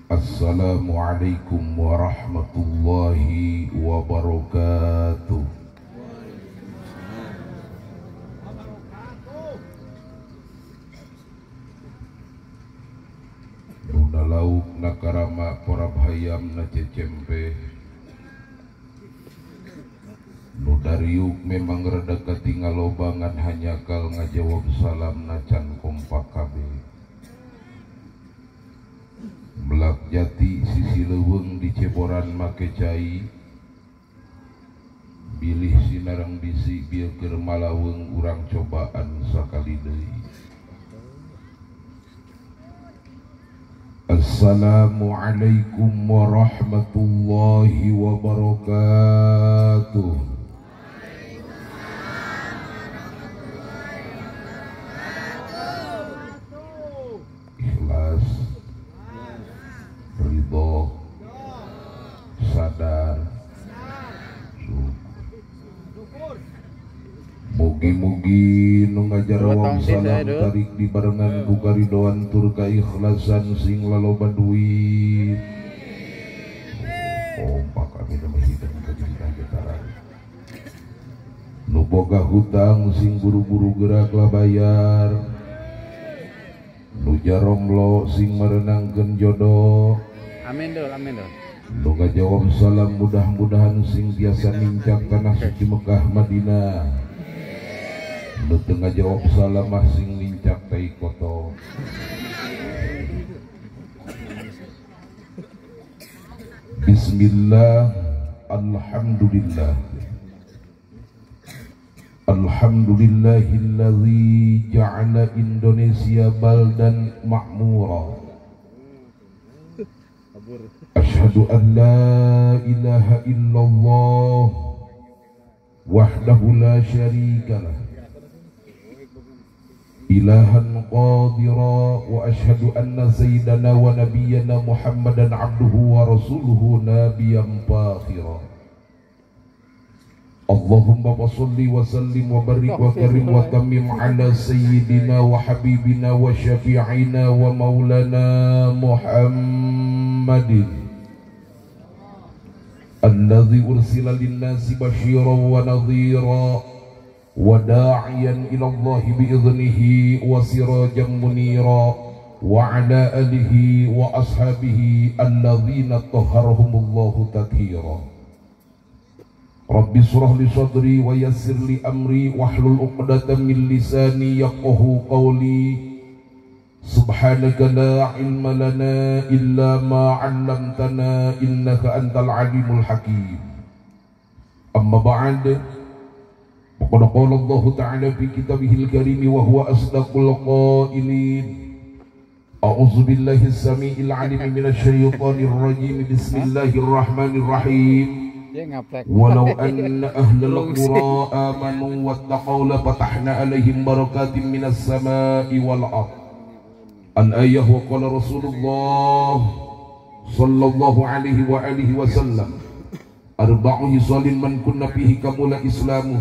Assalamualaikum warahmatullahi wabarakatuh. Nuna lauk na karama korab hayam na cecempe. Nu dariuk memang rada katingalobangan hanyakal ngajawab salam na can kompak kabeh. Melak jati sisi leuweung di ceboran make cai. Bilih sinareng bisi bieu keur malaweung urang cobaan sakali deui. Assalamualaikum warahmatullahi wabarakatuh. Ikhlas, ridho, sadar, syukur. Mugi-mugi nu ngajarawab salam tarik dibarengan ku karidoan tur kaikhlasan sing laloba duit. Kompak kami mah hidang ka getaran. Nu boga hutang sing buru-buru gerak lah bayar. Nu jaromlo sing merenangkeun jodoh. Amin dul, amin dul. Nu ngajawab salam mudah-mudahan sing biasa nincak tanah suci Mekah Madinah. Nu teu ngajawab salam mah sing nincak tai koto. Bismillah, alhamdulillah. Alhamdulillahilladzi ja'ala Indonesia baldan ma'mura. Asyhadu an la ilaha illallah wahdahu la syarika lah ilahan qadira wa asyhadu anna sayyidana wa nabiyyana Muhammadan abduhu wa rasuluhu nabiyyan fakhira. Allahumma salli wa sallim wa barik wa karim wa tammim ala sayyidina wa habibina wa syafi'ina wa maulana Muhammadin alladhi ursila linnasi basyiran wa nadhira wa da'iyan ila Allah bi'idhnihi wa sirajan munira wa ala alihi wa ashabihi alladhina tahharahumullahu tathira. Rabbi surah li sadri wa yassir li amri wahlul 'uqdatam min lisani yafqahu qawli. Subhanaka la ilma lana illa ma 'allamtana innaka antal alimul hakim. Amma ba'd. Faqad qala Allah ta'ala fi kitabihil karim wa huwa asdaqul qailin. A'udzu billahi as-sami'il 'alim minasy syaithanir rajim. Bismillahirrahmanirrahim. Walau anna ahlal qura amanu wattaqaw la fatahna alaihim barakatin minas samai wal ard. Al-ayah wa qala Rasulullah sallallahu alaihi wa alihi wasallam arba'u hisalin man kunna fihi kamula islamuh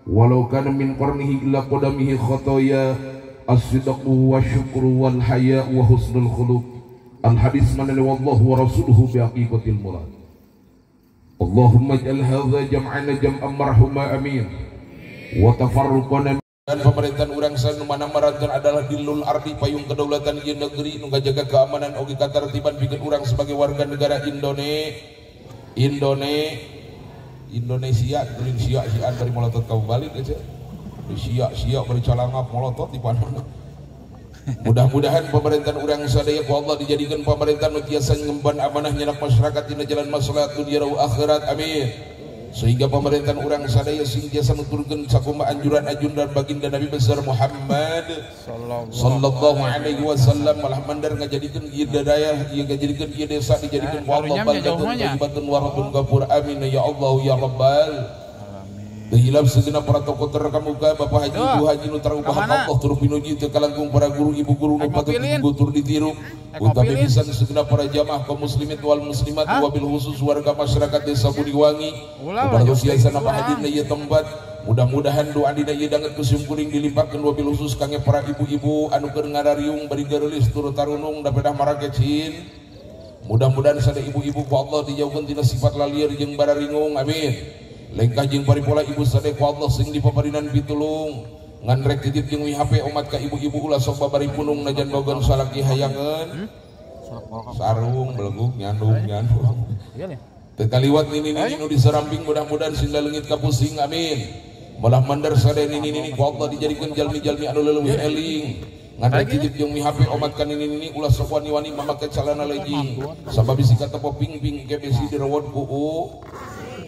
walau kana min qarnihi illa qadamihi khataya as-sidqu wa syukru wal haya wa husnul khuluq. Al-hadis man wallahu wa rasuluhu bi haqiqatil murad. Allahumma ij'al hadza jam'ana jam'an marhuma amin wa tafarruqana. Dan pemerintahan urang sanu mana marantun adalah dilul ardi payung kedaulatan ieu negeri nu ngajaga keamanan oge katartiban pikeun urang sebagai warga negara Indonesia. Tulin sia sian bari molotot ka balik aja. Sia sia bari calangap molotot di panonna. Mudah-mudahan pemerintahan urang sadaya ku Allah dijadikan pemerintahan nu tiasa ngemban amanah nyenak masyarakat dina jalan maslahat dunia wa akhirat amin. Sehingga pemerintahan urang sadaya sing tiasa nuturkeun sakumaha anjuran ajundan baginda Nabi besar Muhammad sallallahu alaihi wasallam malah mandar ngajadikeun ieu dadayah ieu ngajadikeun ieu desa dijadikeun ku Allah baldatun thayyibatun wa rabbun ghafur amin ya Allah ya rabbal. Hilap segenap para tokoh terkemuka Bapak Haji Ibu Haji nu tarubah Allah tur pinuji teu kalangkung para guru ibu guru nu patut digutur ditiru utawi pisan segenap para jamaah kaum muslimin wal muslimat wabil khusus warga masyarakat desa Budiwangi ubar siasana Pak Haji ieu tempat mudah-mudahan doa dina ieu danget ku simkuring dilimpahkeun wabil khusus kangge para ibu-ibu anu keur ngarariung bari gareulis tur tarunung da pedah marakecin Mudah-mudahan sada ibu-ibu ku Allah dijauhkeun tina sifat lalieur jeung bararingung, amin. Lengkah jeung paripola ibu sadaya ku Allah sing dipaparinan pitulung. Ngan rek titip jeung WHP umat ka ibu-ibu ulah sok babari punung najan bogan salaki hayangeun. Sarung beleguk nyandung nyandung. Teu kaliwat nini-nini nu disaramping mudah-mudahan sing leungit ka pusing, amin. Malah mandar sadaya nini-nini ku Allah dijadikeun jalmi-jalmi anu leuwih eling. Ngan rek titip jeung WHP omat ka nini-nini ulah sok wani-wani mamake calana legging. Sabab bisi katepo ping-ping ke besi direwot ku u.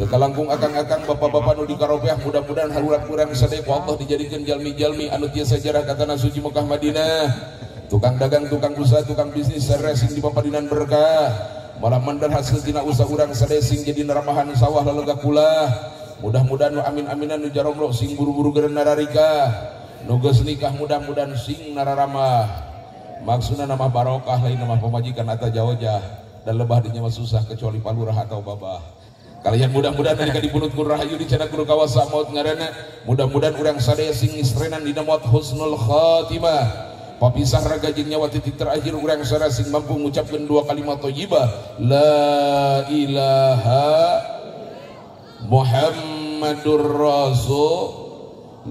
Teu kalangkung akang-akang bapak-bapak nu dikaropeah mudah-mudahan harurat urang sadaya ku Allah dijadikeun jalmi-jalmi anu tiasa jarah ka tanah suci Mekah Madinah. Tukang dagang, tukang usaha, tukang bisnis sareng sing dipapadinan berkah. Malah mandar hasil tina usaha urang sadaya sing jadi naramahan sawah lalega kula. Mudah-mudahan nu amin-aminan nu jaromlo sing buru-buru geureun nararika. Nu geus nikah mudah-mudahan sing nararamah. Maksudna nama barokah lain nama pamajikan atau jawajah dan lebah dinya mah susah kecuali palurah atau babah. Kalian mudah-mudahan nalika dipunut ku rahayu dicana ku kawasa maut ngaranna. Mudah-mudahan urang sadaya sing istrenan dina maut husnul khatimah. Papisah raga jeung nyawa titik terakhir urang sadaya sing mampu ngucapkeun dua kalimat thayyibah, la ilaha Muhammadur Rasul,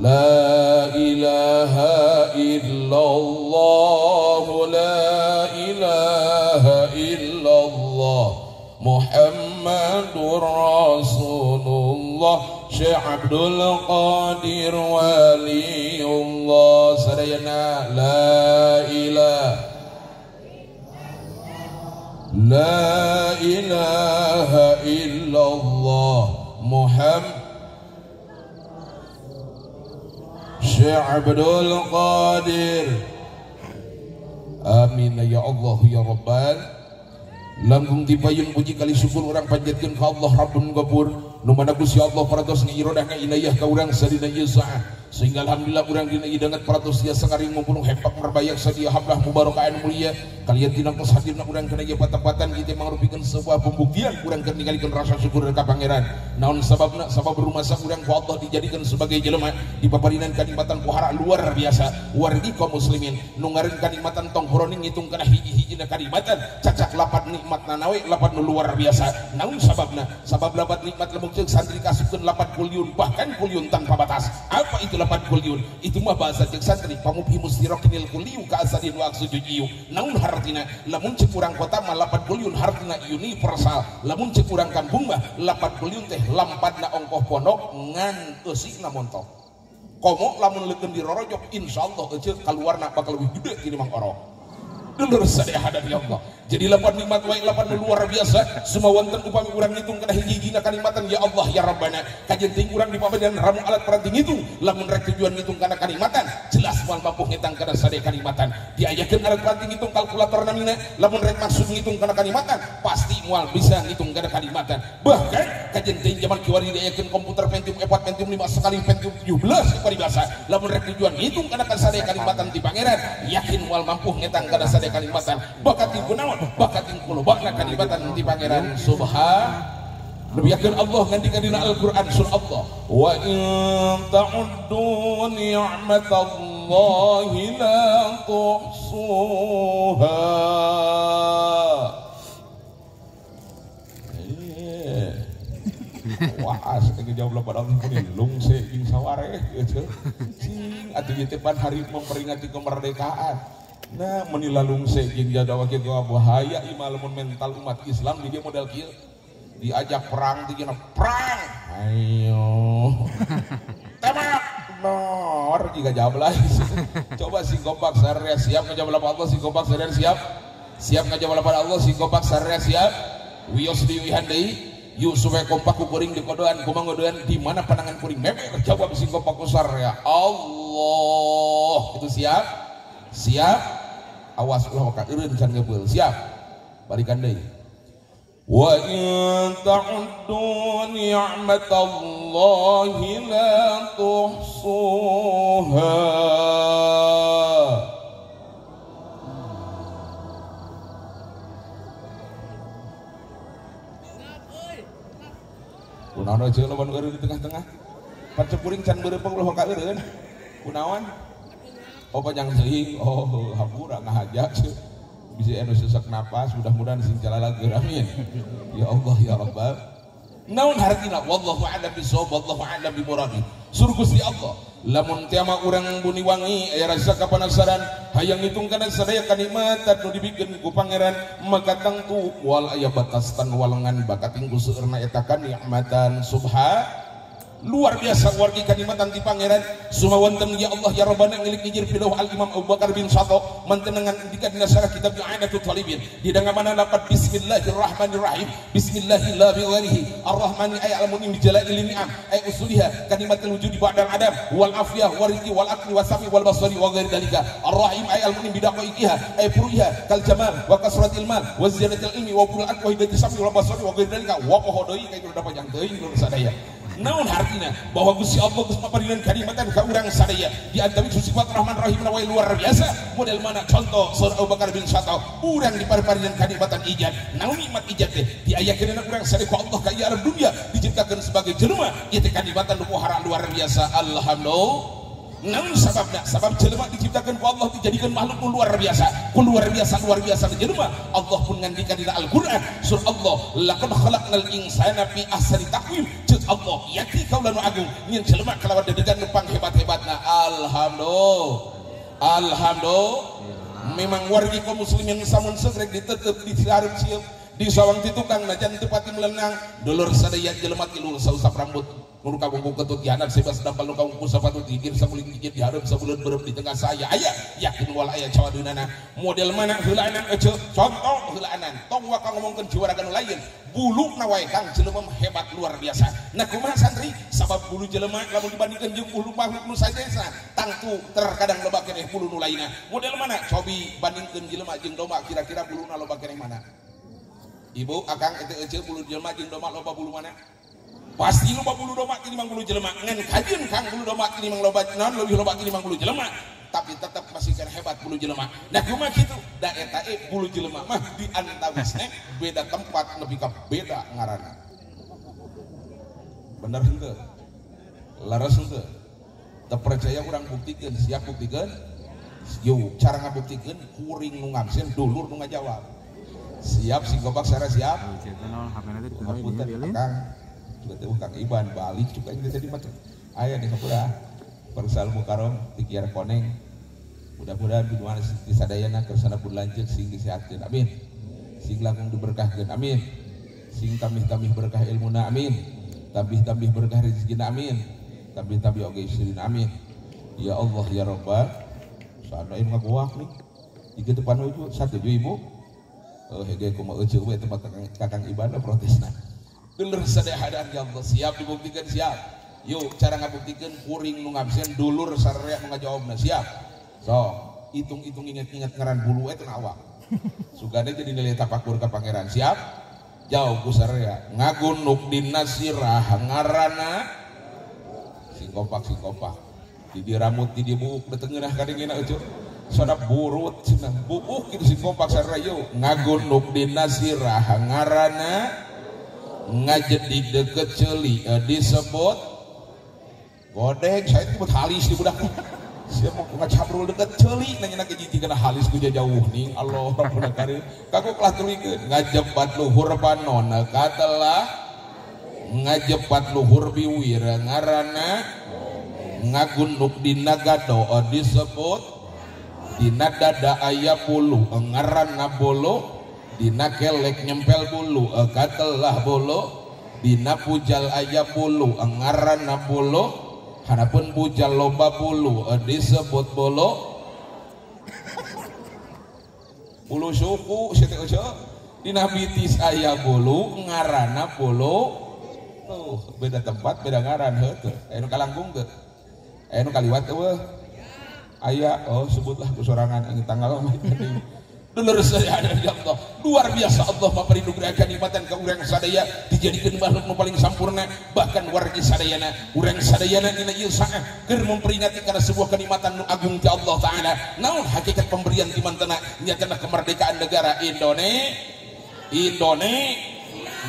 la ilaha illallah, la ilaha illallah Muhammadur Rasulullah, Syekh Abdul Qadir Waliullah. Sadayana la ilaha, la ilaha illallah Muhammad Syekh Abdul Qadir. Amin ya Allah ya Rabbal. Langkung tipayun puji kali syukur urang panjatkeun ka Allah Rabbun Ghafur nu mana Gusti Allah paratos ngirodah ngainayah ka urang sadina ieu saah sehingga alhamdulillah urang dina ieu danget paratos sia sangaring mumpung hepak merbayak sadia hablah mubarakah anu mulia kalian tina tos hadirna urang kana ieu patempatan kieu mangrupikeun sebuah pembuktian urang keur ningalikeun rasa syukur ka Pangeran. Naon sababna? Sabab rumasa urang ku Allah dijadikeun sebagai jelema dipaparinan kanikmatan pohara luar biasa wargi kaum muslimin nu ngareun kanikmatan tong horoning ngitung kana hiji-hijina kanikmatan cacak lapat nikmat nanawe lapat nu luar biasa. Naon sababna? Sabab lapat nikmat lemuk ceuk santri kasupkeun lapat kuliun bahkan kuliun tanpa batas. Apa itu lapat kuliun? Itu mah bahasa ceuk santri pamuphi mustirokinil kuliu ka asadin wa aksujujiu. Naon hartina? Lamun ceuk urang kota mah lapat kuliun hartina universal. Lamun ceuk urang kampung mah lapat kuliun teh lampadna ongkoh pondok ngan eusina montok. Komo lamun leukeun dirorojok insyaallah eceuk kaluarna bakal leuwih gede tinimbang orok. Dulur sadaya hadapi Allah. Jadi lapan nikmat wae lapan luar biasa. Semua wonten upami urang ngitung kana hiji-hijina kanikmatan ya Allah ya Rabbana. Kajen teuing urang dipapadian ramu alat peranti ngitung. Lamun rek tujuan ngitung kana kanikmatan, jelas moal mampu ngitang kana sadaya kanikmatan. Diayakeun alat peranti ngitung kalkulator namina, lamun rek maksud ngitung kana kanikmatan, pasti moal bisa ngitung kana kanikmatan. Bahkan kajen teuing zaman kiwari diayakeun komputer Pentium 4, Pentium 5 sekali Pentium 17 paribasa. Lamun rek tujuan ngitung kana sadaya kanikmatan ti Pangeran, yakin moal mampu ngitang kana sadaya kanikmatan. Bakat kunaon bakat kulubakna kanikmatan ti Pangeran subhan. Lebihakeun Allah ngandika dina Al-Qur'an surah Allah, wa in ta'uddu ni'matallahi la tuhsuha. Wah, asik jawab lapan Allah pun lungse jeung sawareh geus. Cing atuh ieu teh pan hari memperingati kemerdekaan. Nah, menila lungse jeung jadawa kieu bahaya ieu mah lamun mental umat Islam di dieu model kieu. Diajak perang digina perang. Ayo. Tembak. Nor jika jawab lagi. Coba sing kompak sararea siap ngajawab lapan Allah, sing kompak sararea siap. Siap ngajawab lapan Allah, sing kompak sararea siap. Wios diwihan deui. Yuk supaya kompak ku kuring di kodoan, kumaha ngodoan di mana pandangan kuring memer jawab sing kompak ku sararea. Allah. Itu siap? Siap? Awas ulah maka eureun can ngebeul. Siap? Balikan deui. Wa in ta'uddu ni'matallahi la tuhsuha. Kunaon aja lawan eureun di tengah-tengah. Pancep kuring can beureupeung ulah ka eureun. Kunaon? Oh panjang teuing, oh hampura ngahaja. Bisa anu sesak napas, mudah-mudahan sing calalageur, amin. Ya Allah ya Rabbal. Naon hartina wallahu a'lam bissawab, wallahu a'lam bi muradi. Sur Gusti Allah, lamun tiama urang Buniwangi aya rasa kapanasaran, hayang ngitung kana sadaya kanikmatan nu dibikeun ku pangeran, maka tangtu wal aya batas tan walengan bakat ku seueurna eta kanikmatan subha. Luar biasa wargi kanikmatan ti pangeran. Sumawonten ya Allah ya Rabbana ngilik ngijir pidauh Al Imam Abu Bakar bin Sato mantenengan indika dina syarah kitab I'anatul Talibin di mana dapat bismillahirrahmanirrahim, bismillahillah bi ghairihi arrahmani ay al munim bi jalail ni'am ay usuliha kanimatul wujudi ba'dal adam wal afiyah warizqi wal aqli wasami wal basari wa ghairi dalika, arrahim ay al munim bi daqaiha ay furuiha kal jamal wa kasratil mal wa ziyadatil ilmi wa qul aqwa hidayati sami wal basari wa ghairi dalika wa qahadoi ka itu dapat yang teuing sadaya. Naon hartina bahwa Gusti Allah geus maparinan kanikmatan ka urang sadaya di antara sifat Rahman Rahim wae luar biasa. Model mana contoh Sur Abu Bakar bin Sato urang dipariparinan kanikmatan ijad. Naon nikmat ijad teh diayakeun urang sadaya ku Allah ka ieu alam dunia diciptakeun sebagai jelema ieu teh kanikmatan nu pohara luar biasa. Alhamdulillah. Naon sababna? Sabab jelema diciptakeun ku Allah dijadikeun makhluk nu luar biasa. Ku luar biasa luar biasa jelema. Allah pun ngandikan dina Al-Qur'an surah Allah laqad khalaqnal insana fi ahsani taqwim. Ceuk Allah yati kaula nu agung nyin jelema kalawan dedegan nu panghebat-hebatna. Alhamdulillah. Alhamdulillah. Memang wargi kaum muslimin samun segrek ditetep di hareup sieun di sawang ti tukang najan teu pati melenang dulur sadaya jelema tilu sausap rambut nu kabungku ketut di handap sebas dampal nu kabungku sapatu gigir sabuling gigir di hareup sabuleun beureum di tengah saya aya yakin wal aya cawadeunana model mana heulaanan ece contoh heulaanan tong waka ngomongkeun juara nu lain buluna wae kang jelema hebat luar biasa. Nah kumaha santri sabab bulu jelema lamun dibandingkeun jeung bulu makhluk nu sanesna tangtu terkadang loba keneh bulu nu lainna. Model mana cobi bandingkeun jelema jeung domba kira-kira buluna loba keneh mana? Ibu akang itu ece bulu jelema jeung domba loba bulu mana? Pasti loba bulu domba tinimbang bulu jelema. Ngan kajeun kang bulu domba tinimbang loba naon leuwih loba tinimbang bulu jelema, tapi tetap masih kan hebat bulu jelema. Nah kumaha kitu? Da eta e bulu jelema mah di antawisna beda tempat nepi ka beda ngaranna. Bener henteu? Leres henteu? Teu percaya urang buktikeun, siap buktikeun? Yuk, cara ngabuktikeun kuring nu ngabsen dulur nu ngajawab. Siap sing gobak sarah siap. Hapunten akang. Juga Kang Iban balik juga ini jadi macam aya di Sapura Persal Mukarrom Tikiar Koneng mudah-mudahan biduan di sadayana kersana pun lanjut sing disehatkeun amin, sing langkung diberkahkeun amin, sing tambih-tambih berkah ilmuna amin, tambih-tambih berkah rezekina amin, tambih-tambih oge istrina amin. Ya Allah ya Rabbal sana ieu ngagoak nih di depan uju satuju ibu hege kumaha eueuh we tempat kakang Iban protesna. Dulur sadaya ya Allah siap dibuktikan siap. Yuk cara ngabuktikeun kuring nu ngabsen dulur sararea nu ngajawabna siap. So hitung-hitung inget-inget ngaran bulu eta awak. Sugane jadi nilai tapakur ka pangeran siap. Jauh ku sararea ngagunuk dina sirah ngaranna sing kompak sing kompak. Di diramut di dibuuk teu ngeunah kadengena eueuh. Soda burut cenah buuk kitu sing kompak sararea yuk ngagunuk dina sirah ngaranna ngajedi deket celi disebut godeng. Saya itu buat halis di budak siapa mau ngacabrul deket celi nanya nak jiji kena halis ku jauh ning Allah Rabbuna karim kaku kelah tulikeun ngajepat luhur panon katelah ngajepat luhur biwir ngaranna ngagunuk dina gado disebut dina dada aya bulu ngaranna bulu dina kelek nyempel bulu katelah bulu dina pujal aya bulu ngaranna bulu hanapun pujal loba bulu disebut bulu bulu suku teh eueuh dina bitis aya bulu ngaranna bulu tuh beda tempat beda ngaran heuh teu aya nu kalangkung teu aya nu kaliwat eueuh aya oh sebutlah ku sorangan anu tanggal mah. Dulur sadaya ya Allah luar biasa Allah maparinugraha kanikmatan ka urang sadaya dijadikeun makhluk nu paling sampurna bahkan wargi sadayana urang sadayana dina ieu saah keur memperingati kana sebuah kenikmatan nu agung ti Allah taala. Naon hakikat pemberian di mantena nyatana kemerdekaan negara Indonesia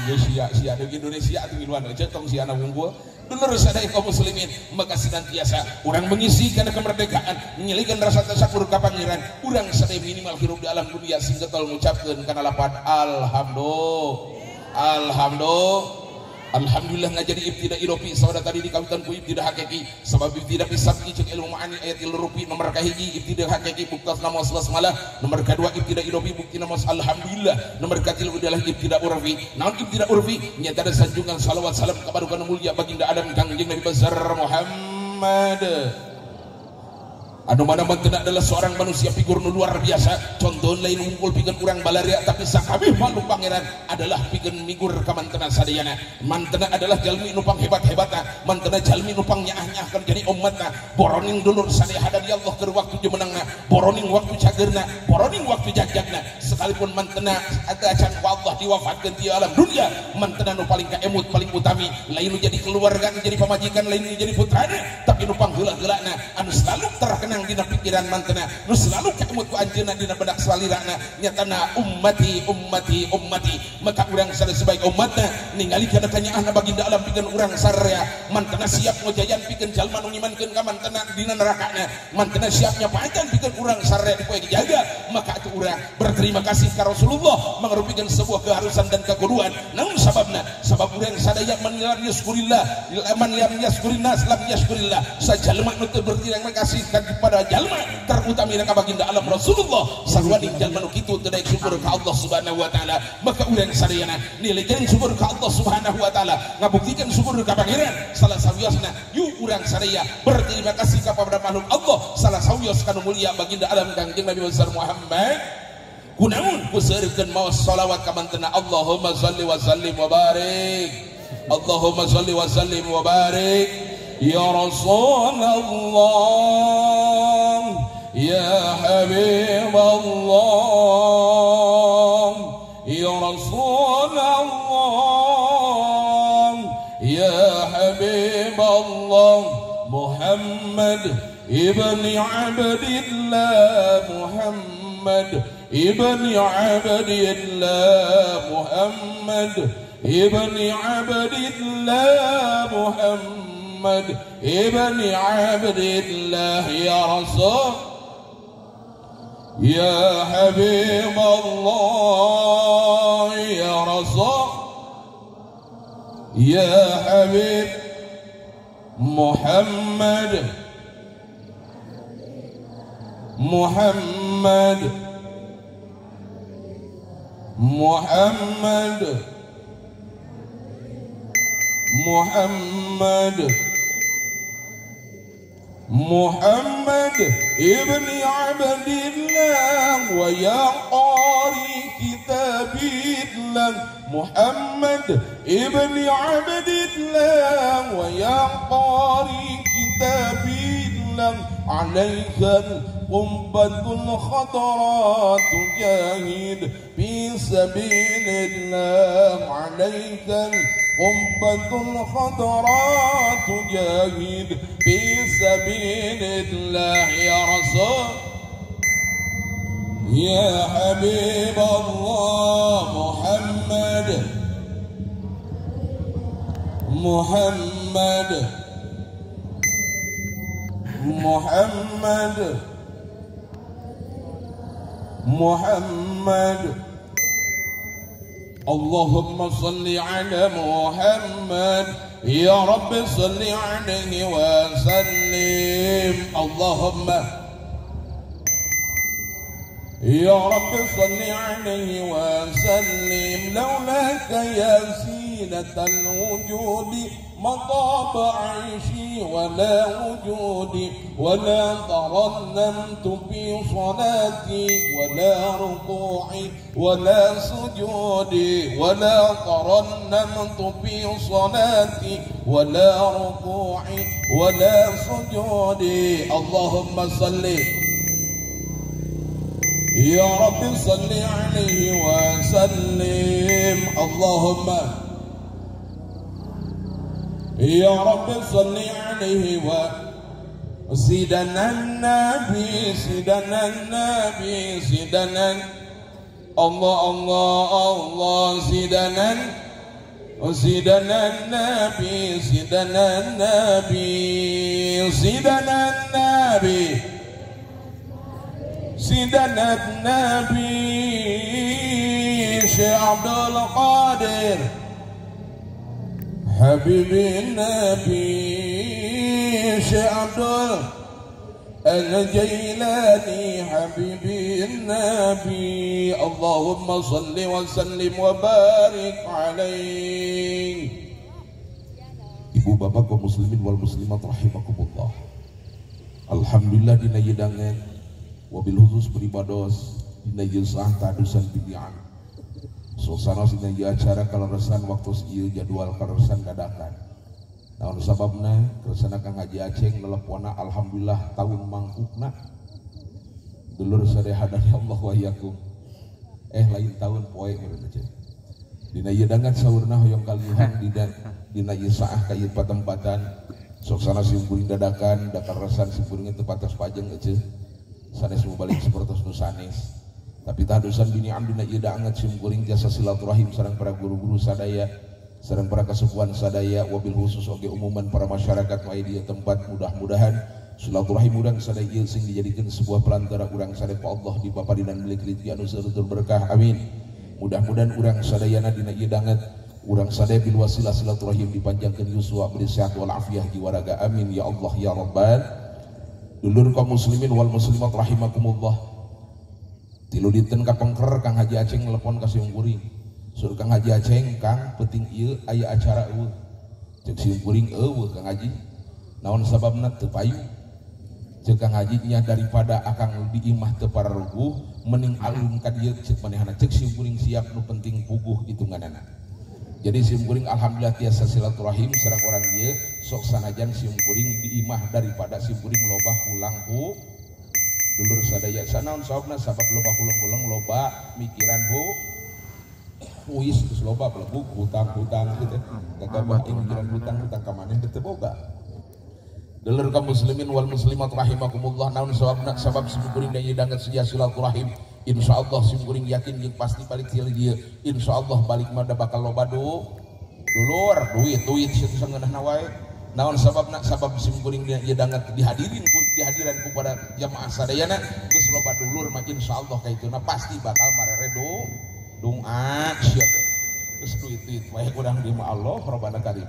Indonesia sia deui Indonesia atuh ngiluan eueuh tong siana wungkul Dulur sadaya kaum muslimin, maka senantiasa urang mengisi kana kemerdekaan, menyelikan rasa tasyakur ka Pangeran. Urang sadaya minimal hirup di alam dunia sing getol ngucapkeun kana lapad alhamdulillah. Alhamdulillah. Alhamdulillah ngajadi ibtida irofi saudara tadi dikawitan ku ibtida hakiki sabab ibtida pisabki cek ilmu ma'ani ayat ilurupi nomor kahiji ibtida hakiki buktas namos basmalah nomor kedua ibtida irofi bukti namos alhamdulillah nomor katilu adalah ibtida urfi naon ibtida urfi nyata ada sanjungan salawat salam kepada mulia baginda Adam Kangjeng Nabi besar Muhammad. Anu mana mantena adalah seorang manusia figur nu luar biasa. Contoh lain unggul pikeun urang balaria tapi sakabeh makhluk pangeran adalah pikeun migur ka mantena sadayana. Mantena adalah jalmi nu panghebat-hebatna, mantena jalmi nu pangnyah-nyahkeun jadi umatna. Boroning dulur sadaya hadani Allah keur waktu jumenangna, boroning waktu cageurna, boroning waktu jagjagna. Sekalipun mantena acan ku Allah diwafatkeun ti alam dunia, mantena nu paling kaemut paling utami, lain nu jadi keluarga, nu jadi pamajikan, lain nu jadi putrana, tapi nu pangheula-heulana anu selalu terkenang dina pikiran mantena nu selalu kaemut ku anjeunna dina bedak salirana nyatana ummati ummati ummati. Maka urang sadaya sebagai umatna ningali kana kanyaahna baginda alam pikeun urang sararea mantena siap ngojayan pikeun jalma nu ngimankeun ka mantena dina nerakana, mantena siap nyapaetan pikeun urang sararea di poe dijaga. Maka atuh urang berterima kasih ka Rasulullah mangrupikeun sebuah keharusan dan kekuduan. Naon sababna? Sabab urang sadaya man lam yaskurillah man lam yaskurin nas lam yaskurillah. Sajalma nu teu berterima kasih ka pada jalma terutama ka baginda alam Rasulullah sarwaning jalma nu kitu teu daek syukur ka Allah Subhanahu wa taala. Maka urang sadayana nilaikeun syukur ka Allah Subhanahu wa taala, ngabuktikeun syukur ka Pangeran. Salah sawiosna yu urang sadaya berterima kasih kepada makhluk Allah, salah sawios kanu mulia baginda alam Kangjeng Nabi besar Muhammad. Kunaon kuseurkeun maos selawat ka mantena Allahumma shalli wa sallim wa barik, Allahumma shalli wa sallim wa barik ya Rasulullah, ya Habib Allah, ya Rasulullah, ya Habib Allah, Muhammad ibni Abdillah, Muhammad ibni Abdillah, Muhammad ibni Abdillah, Muhammad ibni Abdillah, ya Rasul, ya Habib Allah, ya Rasul, ya Habib Muhammad, Muhammad, Muhammad, Muhammad, Muhammad ibni Abdillah wa ya qari kitabillah, Muhammad ibni Abdillah wa ya qari kitabillah, alaika qubbatul khadra tujahid fi sabilillah, alaika qubbatul khadra tujahid fi sabilillah, ya Rasul, ya Habib Allah, Muhammad, Muhammad, Muhammad, Muhammad. Allahumma salli ala Muhammad, ya Rabbi salli alaihi wa sallim. Allahumma ya Rabbi salli alaihi wa sallim. Laulaka ya zinatal wujudi ما طاب عيشي ولا وجودي ولا ترنمت في صلاتي ولا ركوعي ولا سجودي ولا ترنمت في صلاتي ولا ركوعي ولا سجودي. اللهم صل يا رب صل عليه وسلم. اللهم يا رب صل عليه وسيدنا النبي، سيدنا النبي، سيدنا الله الله الله، سيدنا Sidana Nabi, Sidana Nabi, Sidana Nabi, Sidana Nabi, Syekh Abdul Qadir Habibin Nabi, Syekh Abdul Al-Jailani Habibin Nabi. Allahumma salli wa sallim wa barik alaih. Ibu bapak kaum muslimin wal muslimat rahimakumullah. Alhamdulillah dina yedangan wabil khusus beribados dina ieu sah tadusan pilihan. Suasana dina ieu acara kaleresan waktu ieu jadwal kaleresan dadakan. Naon sababna kersana Kang Haji Aceng nelepona alhamdulillah tahun mangkukna. Dulur sadaya hadani Allah wa iyyakum. Lain tahun poe meureun aja. Dina ieu dangan saurna hoyong kaliuhan dina ieu saah ka ieu patempatan. Suasana simkuring dadakan da kaleresan simkuring teu patos pajeng eueuh. Sanes mubalik sapertos nu sanes. Tapi tadusan bini amdina ieu dangan simkuring jasa silaturahim sareng para guru-guru sadaya, sareng para kesepuhan sadaya, wabil khusus oge umuman para masyarakat nu aya di tempat. Mudah-mudahan silaturahim urang sadaya ieu sing dijadikeun sebuah perantara urang sadaya ku Allah di papadinan milik rezeki anu seueur berkah, amin. Mudah-mudahan urang sadayana dina ieu danget urang sadaya bil wasilah silaturahim dipanjangkeun yuswa beri sehat wal afiah jiwa raga, amin ya Allah ya Rabbal. Dulur kaum muslimin wal muslimat rahimakumullah. Tilu dinten kapengker Kang Haji Aceng telepon ka simkuring. Sur Kang Haji Aceng, Kang penting ieu aya acara eueuh. Ceuk simkuring eueuh Kang Haji. Naon sababna teu payu? Ceuk Kang Haji nya daripada akang di imah teu pararuguh mending alum ka dieu ceuk manehna. Ceuk simkuring siap nu penting puguh hitunganana. Jadi simkuring alhamdulillah tiasa silaturahim sareng orang ieu sok sanajan simkuring di imah daripada simkuring loba hulang hu. Dulur sadaya sanaon sababna sabab loba hulang-hulang loba mikiran hu. Uis geus loba belegug hutang-hutang gitu. Gagabah mikiran hutang-hutang ka maneh teu boga. Dulur kaum muslimin wal muslimat rahimakumullah. Naon sababna sabab simkuring da ieu danget sia silaturahim. Insyaallah simkuring yakin jeung pasti balik ti dieu. Insyaallah balik mah da bakal loba dulur duit-duit situ sangeunahna wae. Naon sababna sabab simkuring ieu danget dihadirin ku dihadiran ku pada jamaah sadayana geus loba dulur mah insyaallah kaituna pasti bakal marere doa sia teh. Geus duit-duit wae urang di mah Allah Rabbana karim.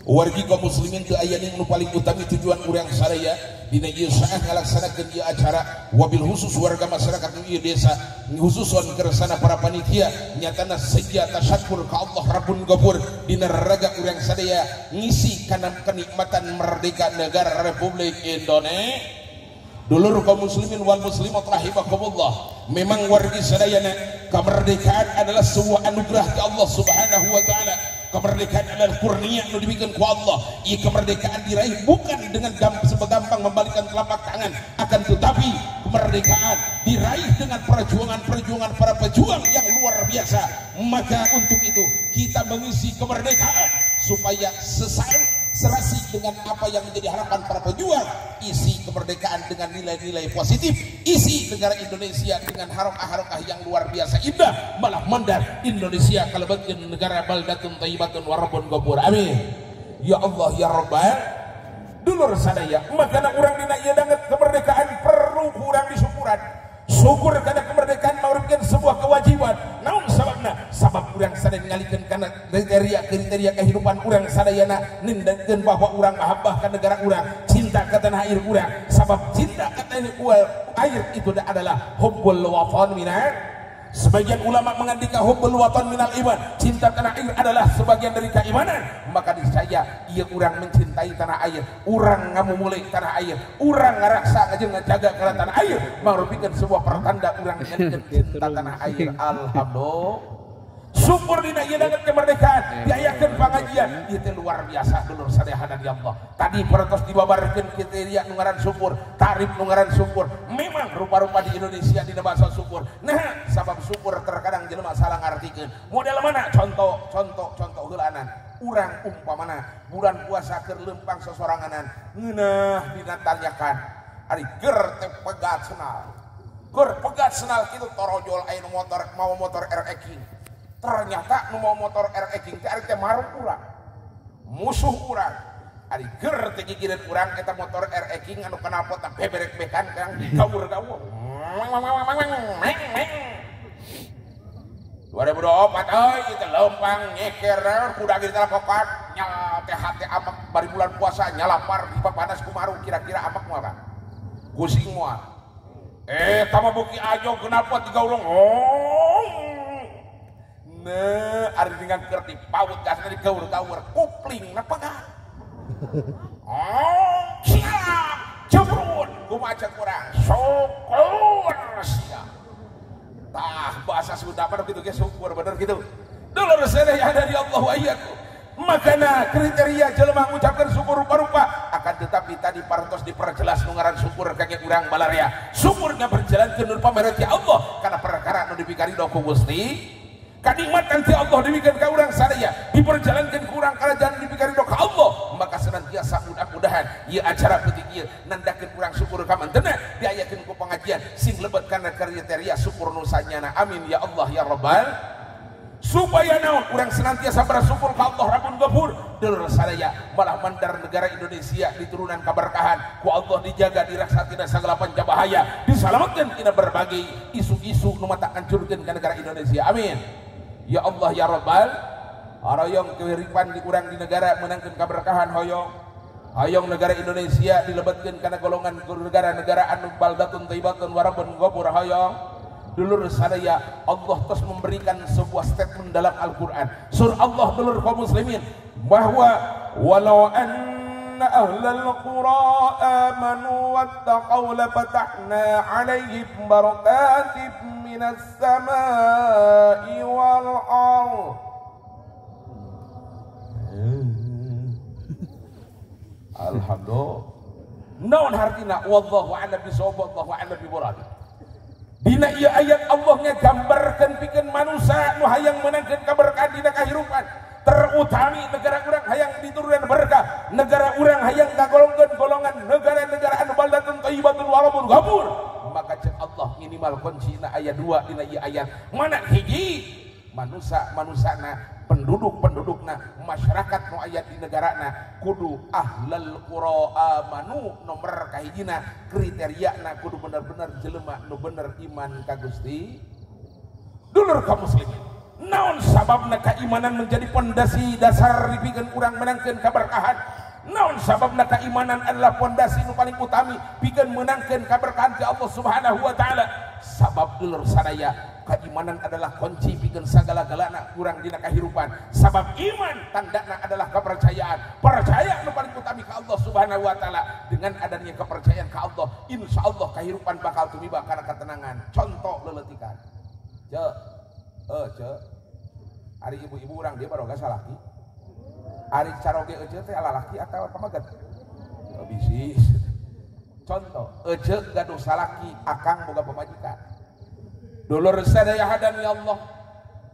Wargi kaum muslimin teu aya nu paling utami tujuan urang sadaya dina ieu saah ngalaksanakeun ieu acara wabil khusus warga masyarakat nu ieu desa khususon kersana para panitia nyatana seja tasyakur ka Allah Rabbun Ghafur dina raga urang sadaya ngisi kana kenikmatan merdeka negara Republik Indonesia. Dulur kaum muslimin wal muslimat rahimakumullah. Memang wargi sadayana kemerdekaan adalah sebuah anugerah ke Allah Subhanahu wa taala. Kemerdekaan adalah kurnia nu dibikeun ku Allah. Ieu kemerdekaan diraih bukan dengan segampang membalikan telapak tangan, akan tetapi kemerdekaan diraih dengan perjuangan-perjuangan para pejuang yang luar biasa. Maka untuk itu kita mengisi kemerdekaan supaya sesaat serasi dengan apa yang menjadi harapan para pejuang. Isi kemerdekaan dengan nilai-nilai positif, isi negara Indonesia dengan harokah-harokah yang luar biasa indah, malah mandar Indonesia kalebetkeun negara baldatun thayyibatun wa rabbun ghafur, amin ya Allah ya Rabbal. Dulur sadaya, makana urang dina ieu danget kemerdekaan perlu kurang disyukuran. Syukur karena kemerdekaan merupakan sebuah kewajiban. Naon sababna? Sabab urang sadaya ngalikeun kana kriteria kehidupan urang sadayana nindakeun bahwa urang mahabbah ka negara urang, cinta ka tanah air urang. Sabab cinta ka tanah air itu adalah hubbul watan minal. Sebagian ulama mengandika hubbul watan minal iman, cinta tanah air adalah sebagian dari keimanan. Maka niscaya ieu urang mencintai tanah air, urang ngamumule tanah air, urang ngaraksa jeung ngajaga kana tanah air, merupakan sebuah pertanda urang ngalikeun cinta tanah air. Alhamdulillah. Syukur dina ieu danget kemerdekaan, diayakeun pangajian, ieu teh luar biasa dulur sadaya ya Allah. Tadi parantos dibabarkeun kriteria nu ngaran syukur, tarif nu ngaran syukur. Memang rupa-rupa di Indonesia dina bahasa syukur. Nah, sabab syukur terkadang jelema salah ngartikeun. Model mana? Contoh, contoh, contoh heulaanan. Urang umpamana bulan puasa keur leumpang sosoranganan, ngeunah dina tanyakan. Ari ger teh pegat senal. Ger pegat senal kitu torojol aya nu motor, mau motor RX King. Ternyata nu mau motor RX King teh ari teh maruk urang. Musuh urang. Ari ger teh gigireun urang eta motor RX King anu knalpotna beberek-bekan kang digaur-gaur. 2024 euy ieu teh leumpang nyeker kuda ge ditalakokan nyal teh hate amak bari bulan puasa nyalapar di papanas kumaru kira-kira amak moal kan. Pusing moal. Eta mah beuki ajo knalpot digaurong. Nah, ari dengan keur dipaut gasna digaur-gaur kupling na pegat. Oh, siap, jebrun, kumaha cek urang, syukur sia. Tah bahasa Sunda mah kitu ge syukur bener kitu. Dulur sadaya ada di Allah wa iyyakum. Makana kriteria jelema ngucapkeun syukur rupa-rupa, akan tetapi tadi parantos diperjelas nu ngaran syukur kage urang balarea. Syukurna berjalankeun nu pamereti Allah kana perkara nu dipikarido ku Gusti. Kanikmatan ti Allah dibikeun ka urang sadaya, diperjalankeun ku urang kalajan dipikarido ka Allah, maka senantiasa mudah-mudahan ieu acara peuting ieu nandakeun urang syukur ka mantena, diayakeun ku pengajian sing lebet kana kriteria syukur nu sanyana. Amin ya Allah ya Rabbal. Supaya naon urang senantiasa bersyukur ka Allah Rabbul Ghafur. Dulur sadaya malah mandar negara Indonesia diturunan kaberkahan ku Allah dijaga diraksa tina sagala panca bahaya, disalametkeun tina berbagai isu-isu nu matak ngancurkeun ka negara Indonesia. Amin ya Allah ya Rabbal. Hoyong kehiripan di urang di negara menangkeun kaberkahan, hoyong hoyong negara Indonesia dilebetkeun kana golongan negara-negara anu baldatun thayyibatun wa rabbun ghafur. Hoyong dulur sadaya Allah terus memberikan sebuah statement dalam Al-Qur'an. Surah Allah dulur kaum muslimin bahwa walau anna ahlal qura amanu wattaqau lafatahna 'alaihim barakatin minas samaa'i wal ardh. Alhamdulillah. Naon hartina wallahu a'lam bisawab, wallahu a'lam bi muradi. Dina ieu ayat Allah ngagambarkeun pikeun manusia nu hayang meunangkeun kaberkahan dina kahirupan, terutami negara urang hayang diturunan berkah, negara urang hayang kagolongkeun golongan negara-negara anu baldatun thayyibatun wa rabbun ghafur. Maka cek Allah minimal kuncina ayat 2 dina ieu ayat. Mana hiji manusia manusana, penduduk-pendudukna, masyarakat nu aya di negarana kudu ahlal qura amanu, nomor kahijina kriteriana kudu bener-bener jelema nu bener iman ka Gusti. Dulur kaum muslimin, naon sababna keimanan menjadi pondasi dasar dipikeun urang menangkeun kaberkahan? Naon sababna keimanan adalah pondasi nu paling utami pikeun menangkeun kaberkahan ti Allah Subhanahu wa taala? Sabab dulur sadaya, keimanan adalah kunci pikeun sagala-galana urang dina kahirupan. Sabab iman tandana adalah kepercayaan. Percaya nu paling utami ka Allah Subhanahu wa taala. Dengan adanya kepercayaan ka Allah, insyaallah kahirupan bakal tumiba kana ketenangan. Contoh leuletikan. Cek, cek. Ari ibu-ibu urang dia baroga salaki. Ari caroge ece teh lalaki atawa pamaget? Bisi. Contoh, ece gaduh salaki, akang boga pamajikan. Dulur sadaya hadan ya Allah,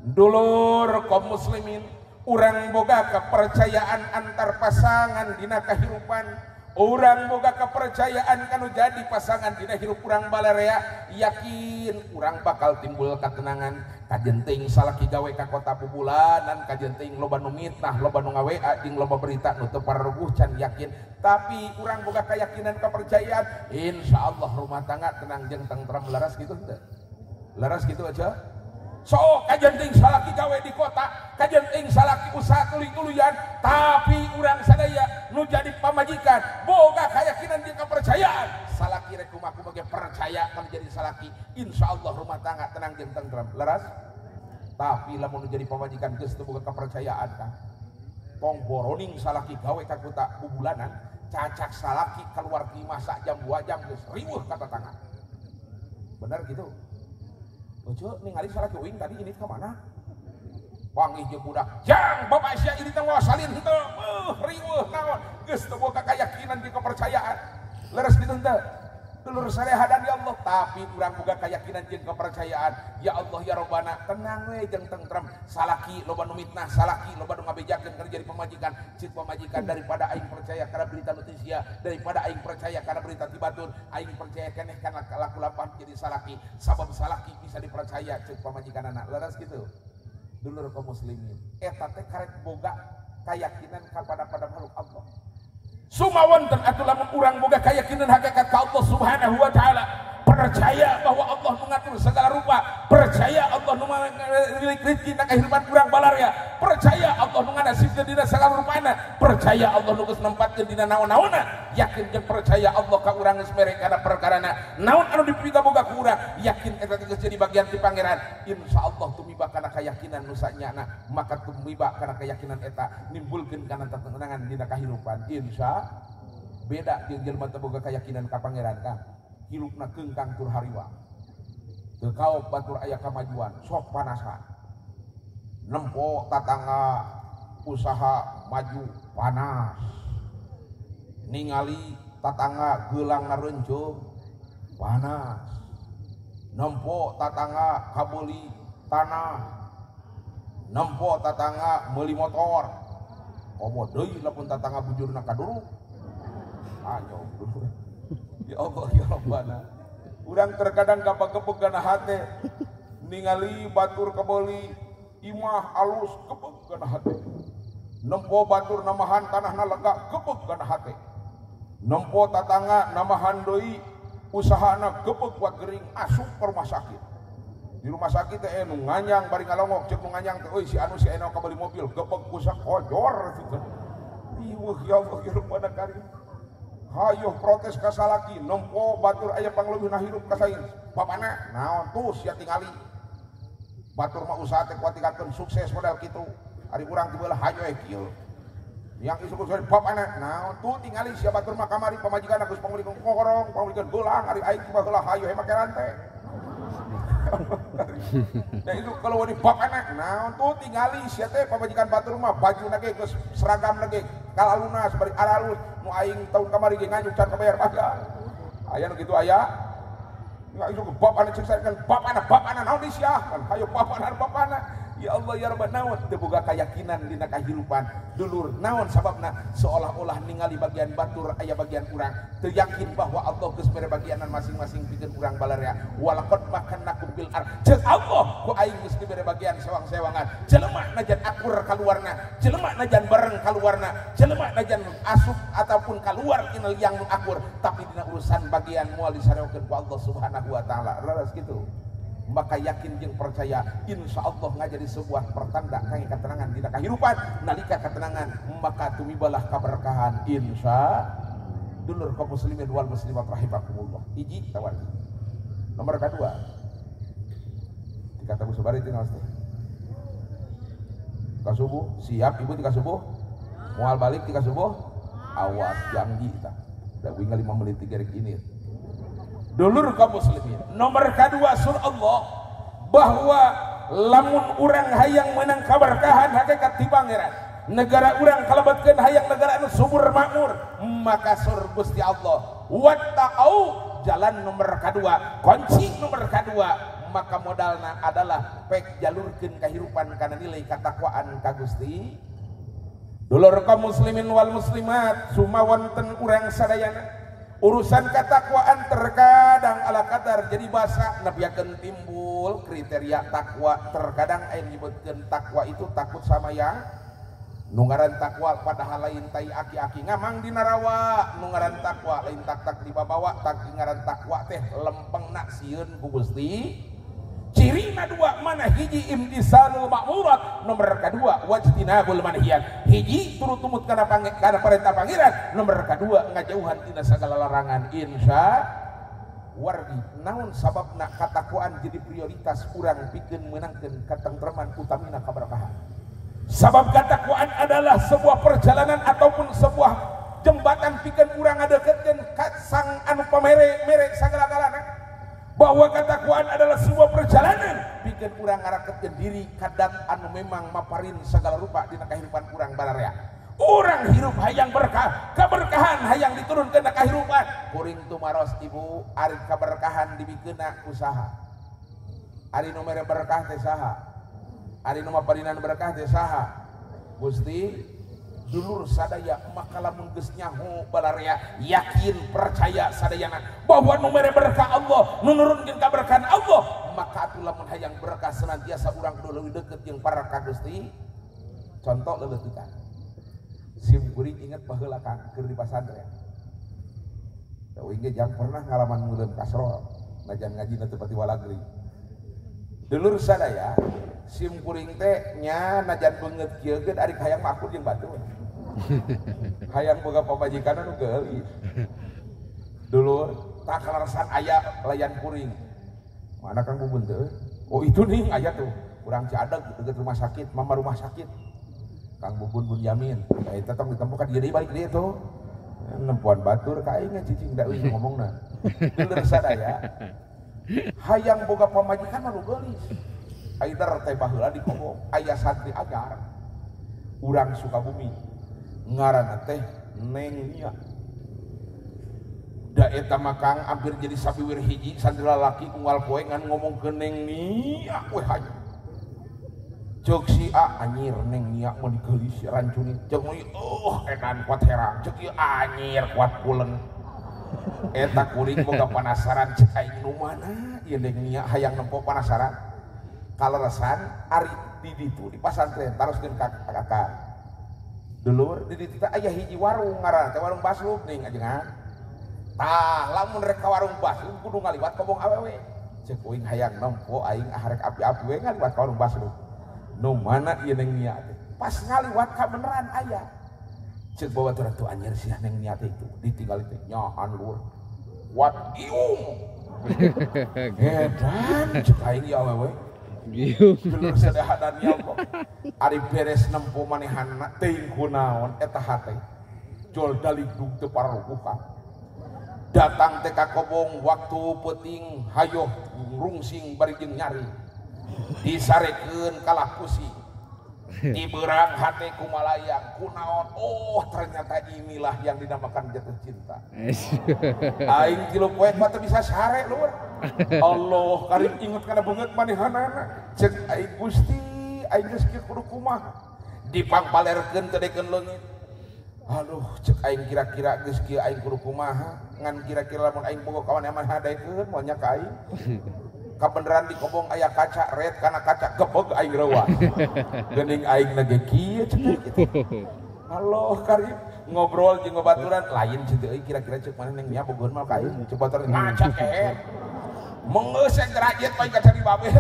dulur kaum muslimin, urang boga kepercayaan antar pasangan dina kahirupan, urang boga kepercayaan kanu jadi pasangan dina hirup urang balarea, yakin urang bakal timbul ketenangan. Kajenting salaki gawe ka kota bubulanan, kajenting loba nu mitnah, loba nu ngawa jeung loba berita nu teu pareguh can yakin. Tapi urang boga keyakinan kepercayaan, insyaallah rumah tangga tenang jeung tentrem. Leres gitu henteu? Leres gitu aja. So kajenting salaki gawe di kota, kajenting salaki usaha tuluy-tuluyan, tapi urang sadaya nu jadi pamajikan boga keyakinan jeung kepercayaan. Salaki rek kumaha kumaha percaya kan jadi salaki, insyaallah rumah tangga tenang jeung tentrem. Leres? Tapi lamun nu jadi pamajikan geus teu boga kepercayaan kan. Tong boroning salaki gawe ka kota bubulanan, cacak salaki keluar ti imah sak jam 2 jam geus riweuh ka tetangga. Bener gitu? Ojo ningali salaki uing tadi ini ke mana? Wangi jeung budak. Jang bapak sia ini teh salin henteu. Riweuh naon? Geus teu boga keyakinan jeung kepercayaan. Leres kitu henteu? Dulur sarehadan ya Allah, tapi urang boga keyakinan jeung kepercayaan. Ya Allah ya Robbana, tenang we jeung tentrem. Salaki loba nu mitnah, salaki loba nu ngabejakeun keur jadi pamajikan. Cik pamajikan daripada aing percaya kana berita nu teu sia, daripada aing percaya kana berita ti batur, aing percaya keneh kana laku lapan jadi salaki. Sabab salaki bisa dipercaya cek pamajikanana. Leres kitu. Dulur kaum muslimin eta teh karek boga keyakinan kepada pada makhluk Allah. Sumawonten atuh lamun urang boga keyakinan hakikat ka Allah Subhanahu wa taala, percaya bahwa Allah mengatur segala rupa, percaya Allah nu milik rezeki na kehidupan urang balarya, percaya Allah nu nganasibkeun dina segala rupana, percaya Allah nu geus nempatkeun dina naon-naonna, yakin jeung percaya Allah ka urang geus mere kana perkarana naon anu dipikaboga ku urang, yakin eta teh geus jadi bagian ti Pangeran. Insyaallah tumiba kana keyakinan nu sanyana, maka tumiba kana keyakinan eta nimbulkeun kana ketenangan dina kahirupan. Insya beda jeung jelema teu boga keyakinan ka Pangeran kang hirupna keungkang tur hariwa teu kaop batur aya kamajuan sok panasan nempo tatangga usaha maju panas, ningali tatangga geulang nareunceum panas, nempo tatangga kabeuli tanah, nempo tatangga meuli motor, komo deui lamun tatangga bujurna kaduruk ayo. Ya Allah ya Rabbana, urang terkadang kapagebeg kana hate ningali batur kabeuli imah alus gebeg kana hate, nempo batur namahan tanahna lega gebeg kana hate, nempo tatangga namahan deui usahana gebeg kuat gering asup ke rumah sakit. Di rumah sakit teh nu nganyang bari ngalongok ceuk nu nganyang teh euy si anu si eno kabeuli mobil gebeg kusak kojor gitu. Iweuh ya Allah ya Rabbana karim. Hayoh protes ka salaki nempo batur aya pangleuwihna hirup ka saing bapana naon tuh sia tingali batur mah usaha teh kuat tingkatkeun sukses modal kitu ari urang ti beulah hayoh kieu yang isuk sore bapana naon tuh tingali sia batur mah kamari pamajikan geus pangulikeun korong pangulikeun geulang ari aing mah heula hayoh make rantai. Nah itu kalau di bapana naon tuh tingali sia teh pamajikan batur mah bajuna ge geus seragam ge kalaluna bari aralus nu aing tahun kamari ge nganyuk can kabayar pajak. Aya nu kitu aya. Enggak iso bapana cek sarekan bapana bapana naon di sia kan hayo bapana bapana. Ya Allah ya Rabbana naon teu boga kayakinan dina kahirupan dulur naon sababna seolah-olah ningali bagian batur aya bagian urang teu yakin bahwa Allah geus mere bagianan masing-masing pikeun urang balarya. Walaqad makannakum bil ard ceuk Allah ku aing geus dibere bagian sewang-sewangan jelema najan akur kaluarna, jelema najan bareng kaluarna, jelema najan asup ataupun kaluar tina liang nu akur, tapi dina urusan bagian moal disareokeun ku Allah Subhanahu wa taala. Leres kitu. Maka yakin jeung percaya insya Allah ngajadi sebuah pertanda kangge ketenangan dina kahirupan. Nalika ketenangan maka tumibalah kaberkahan insya. Dulur kaum muslimin wal muslimat rahimakumullah. Hiji tawar. Nomor kedua dikata Bu Subari tinggal teh tika subuh siap ibu tika subuh moal balik tika subuh awas janji tah da tinggal 5 menit tiga ini. Dulur kaum muslimin nomor kedua surah Allah bahwa lamun urang hayang menang kaberkahan hakikat ti Pangeran, negara urang kalebetkeun hayang negara anu subur makmur, maka sur Gusti Allah wattaqau jalan nomor kedua, kunci nomor kedua, maka modalna adalah pek jalurkeun kahirupan kana nilai katakwaan ka Gusti. Dulur kaum muslimin wal muslimat sumawonten urang sadayana urusan ketakwaan terkadang ala kadar jadi basa nepiakeun timbul kriteria takwa. Terkadang aya nyebutkeun takwa itu takut sama yang nu ngaran takwa padahal lain tai aki-aki ngamang dina rawa, nu ngaran takwa lain tak-tak dibabawa, tak ngaran takwa teh lempengna sieun ku Gusti. Cirina dua mana hiji imtisalul ma'murat, nomor kedua wajtinabul manhiyat. Hiji turut tumut kana perintah Pangeran, nomor kedua ngajauhan tina segala larangan. Insya wargi naon sababna katakwaan jadi prioritas urang pikeun meunangkeun katentreman utamina kaberkahan. Sabab katakwaan adalah sebuah perjalanan ataupun sebuah jembatan pikeun urang ngadeukeutkeun ka sang anu pamere-mere sagala-galana. Bahwa ketakwaan adalah sebuah perjalanan pikeun urang ngaraketkeun diri kadat anu memang maparin segala rupa dina kahirupan urang bararea. Urang hirup hayang berkah, keberkahan hayang diturunkeun na kahirupan. Kuring tumaros ibu ari keberkahan dibikeunna usaha. Ari nu mere berkah teh saha? Ari nu maparinan berkah teh saha? Gusti dulur sadaya maka lamun geus nyaho balarea yakin percaya sadayana bahwa nu mere berkah Allah, nu nurunkeun kaberkahan Allah, maka atuh lamun hayang berkah senantiasa urang kudu leuwih deukeut jeung para ka Gusti. Contoh leuleutikan. Sim kuring inget baheula Kang keur di pasantren. Da uing ge jang pernah ngalaman ngeuleum kasrol, najan ngajina teu pati walagri. Dulur sadaya, sim kuring teh nya najan beungeut kieu ge ari hayang mah akur jeung batur. Hayang boga pamajikan anu geulis. Dulur, tak kaleresan aya layan kuring. Mana Kang Bubun teh? Oh itu nih aya tuh. Urang Ciadeg deket rumah sakit, mama rumah sakit. Kang Bubun Bunyamin. Eta tong ditempo ka dieu deui balik deui tuh. Nempuan batur ka aing cicing da euy ngomongna. Dulur sadaya, hayang boga pamajikan anu geulis. Aider teh baheula di kobong, aya santri agar. Urang Sukabumi. Ngaranna teh Neng Nia. Da eta mah Kang hampir jadi sapiwir hiji santri lalaki unggal poe ngan ngomong ke Neng Nia we hayang. Ceuk si A anyir Neng Nia mah digeulis rancuni. Ceuk ieu oh edan kuat herang. Ceuk ieu anyir kuat pulen. Eta kuring boga penasaran ceuk aing nu mana ieu Neng Nia hayang nempo penasaran. Kaleresan ari di ditu di pasantren taroskeun ka kakak. Dulur di ditu teh aya hiji warung ngaranna teh warung Baslup ning ajengan. Tah lamun rek ka warung Baslup kudu ngaliwat kobong awewe. Ceuk uing hayang nempo aing arek api-api we ngaliwat ka warung Baslup. Nu mana ieu Neng Nia teh? Pas ngaliwat ka beneran aya. Ceuk babaturan tuh anjir sia Neng Nia teh itu ditinggali teh nyahan lur. Kuat iung. Edan ceuk aing ieu awewe. Dulur sadaya ya Allah. Ari beres nempo manehanna teuing kunaon eta hate. Jol daligdug teu pararukuhan. Datang teh ka kobong waktu peuting hayoh rungsing bari jeung nyari. Disarekeun kalah pusing. Diberang hate kumalayang kunaon. Oh ternyata inilah yang dinamakan jatuh cinta. Aing tilu poe mah teu bisa sare lur. Allah karim inget kana beungeut manehanana. Ceuk aing Gusti aing geus kieu kudu kumaha. Dipangpalerkeun teu dekeun leungit. Aduh ceuk aing kira-kira geus kieu aing kudu kumaha. Ngan kira-kira lamun aing boga kawan aman hadaekeun moal nya ka aing. Kabeneran di kobong aya kaca red kana kaca gebeg aing reuas. Geuning aing na ge kieu ceuk kitu. Allah karim ngobrol jeung babaturan lain ceuk euy kira-kira ceuk maneh Neng Nia bogoheun mah ka aing. Ceuk baturan ngaca kehe. Mengeus derajat bae ka cari babeh.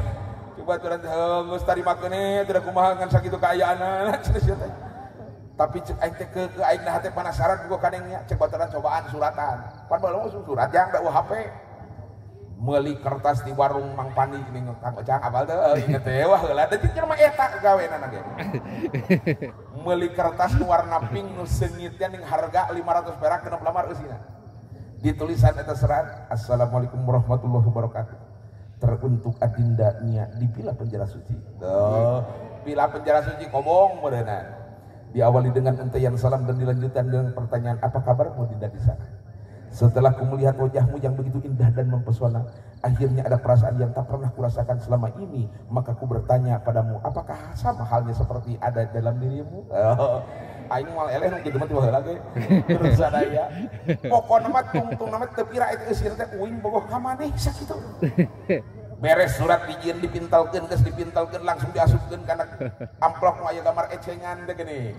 Ceuk baturan geus tarima keuneh teu kumaha ngan sakitu kaayaanna cenah sia teh. Tapi ceuk aing teh ke aing na hate penasaran boga ka Neng Nia. Ceuk baturan cobaan suratan. Pan baheula mah surat jang da HP. Meuli kertas di warung Mang Pandi ning Kang Ojang apal teu inget teh wah heula da cicir mah eta gaweanana ge. Meuli kertas nu warna pink nu seungit ning harga 500 perak genep lamar eusina. Ditulisan eta serat Assalamualaikum warahmatullahi wabarakatuh. Teruntuk adinda Nia di Villa Penjara Suci. Tuh, Villa Penjara Suci kobong meureunna. Diawali dengan untaian salam dan dilanjutkan dengan pertanyaan apa kabarmu dinda di sana? Setelah ku melihat wajahmu yang begitu indah dan mempesona, akhirnya ada perasaan yang tak pernah kurasakan selama ini. Maka ku bertanya padamu, apakah sama halnya seperti ada dalam dirimu? Oh, aing moal eleh nu kitu mah teu baheula ge. Terus sadaya. Pokona mah tungtung mah teu pira eta eusir teh uing bogoh ka maneh sakitu. Beres surat dijieun dipintalkeun geus dipintalkeun langsung diasupkeun kana amplop nu aya gambar ecengan teh geuning.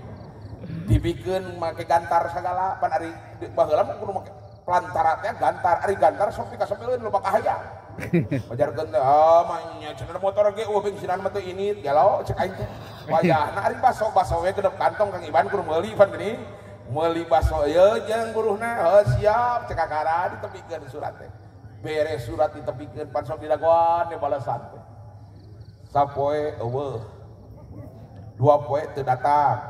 Dibikeun make gantar sagala pan ari baheula mah kudu make pelantara teh gantar, ari gantar sok dikasepeleun loba kahaya. Pajarkeun teh, ah mah nya cenah motor ge eueuh bensinan mah teu ini, gelo cek aing teh. Wayahna ari baso-baso we genep kantong Kang Iban kudu meuli pan geuning. Meuli baso ieu jeung buruhna, heuh siap cek kakara ditepikeun surat teh. Beres surat ditepikeun pan sok didagoan we balasan teh. Sapoe eueuh. Dua poe teu datang.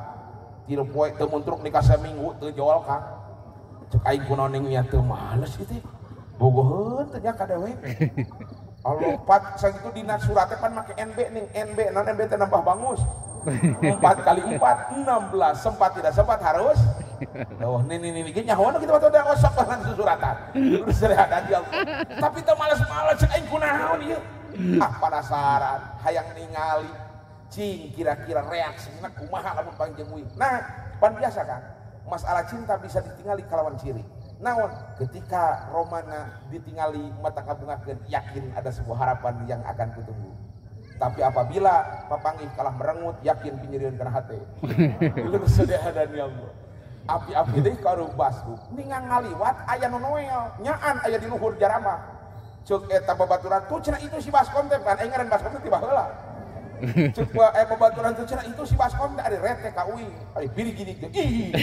Tilu poe teu muntruk nikah saminggu teu jol Kang. Cek aing kunaon Neng Nia teu males ieu teh. Bogoheun teh nya ka dewek. Allah pat sakitu dina surat teh pan make NB ning NB naon NB teh nambah bangus. 4 kali 4 16 sempat tidak sempat harus. Oh nih nih nih nyahoan kitu mah teh osok bahan susuratan. Terus ada dia. Tapi teu males-males cek aing kunaon ieu. Ah penasaran hayang ningali cing kira-kira reaksina kumaha lamun pangjeng uing. Nah, pan biasa kan. Masalah cinta bisa ditingali kalawan ciri. Naon ketika Romana ditingali mata kabungakeun yakin ada sebuah harapan yang akan kutunggu. Tapi apabila papanggih kalah merengut yakin pinyerieun kana hate. Dulur sadaya ya Allah. Api-api deui ka basruk ningang ngaliwat aya nu noel nyaan aya di luhur jarama. Ceuk eta babaturan tuh cenah itu si baskom teh kan aing ngaran baskom teh ti baheula. Ceuk babaturan tuh cenah itu si baskom teh ari rete ka uing ari biri gini teh ih.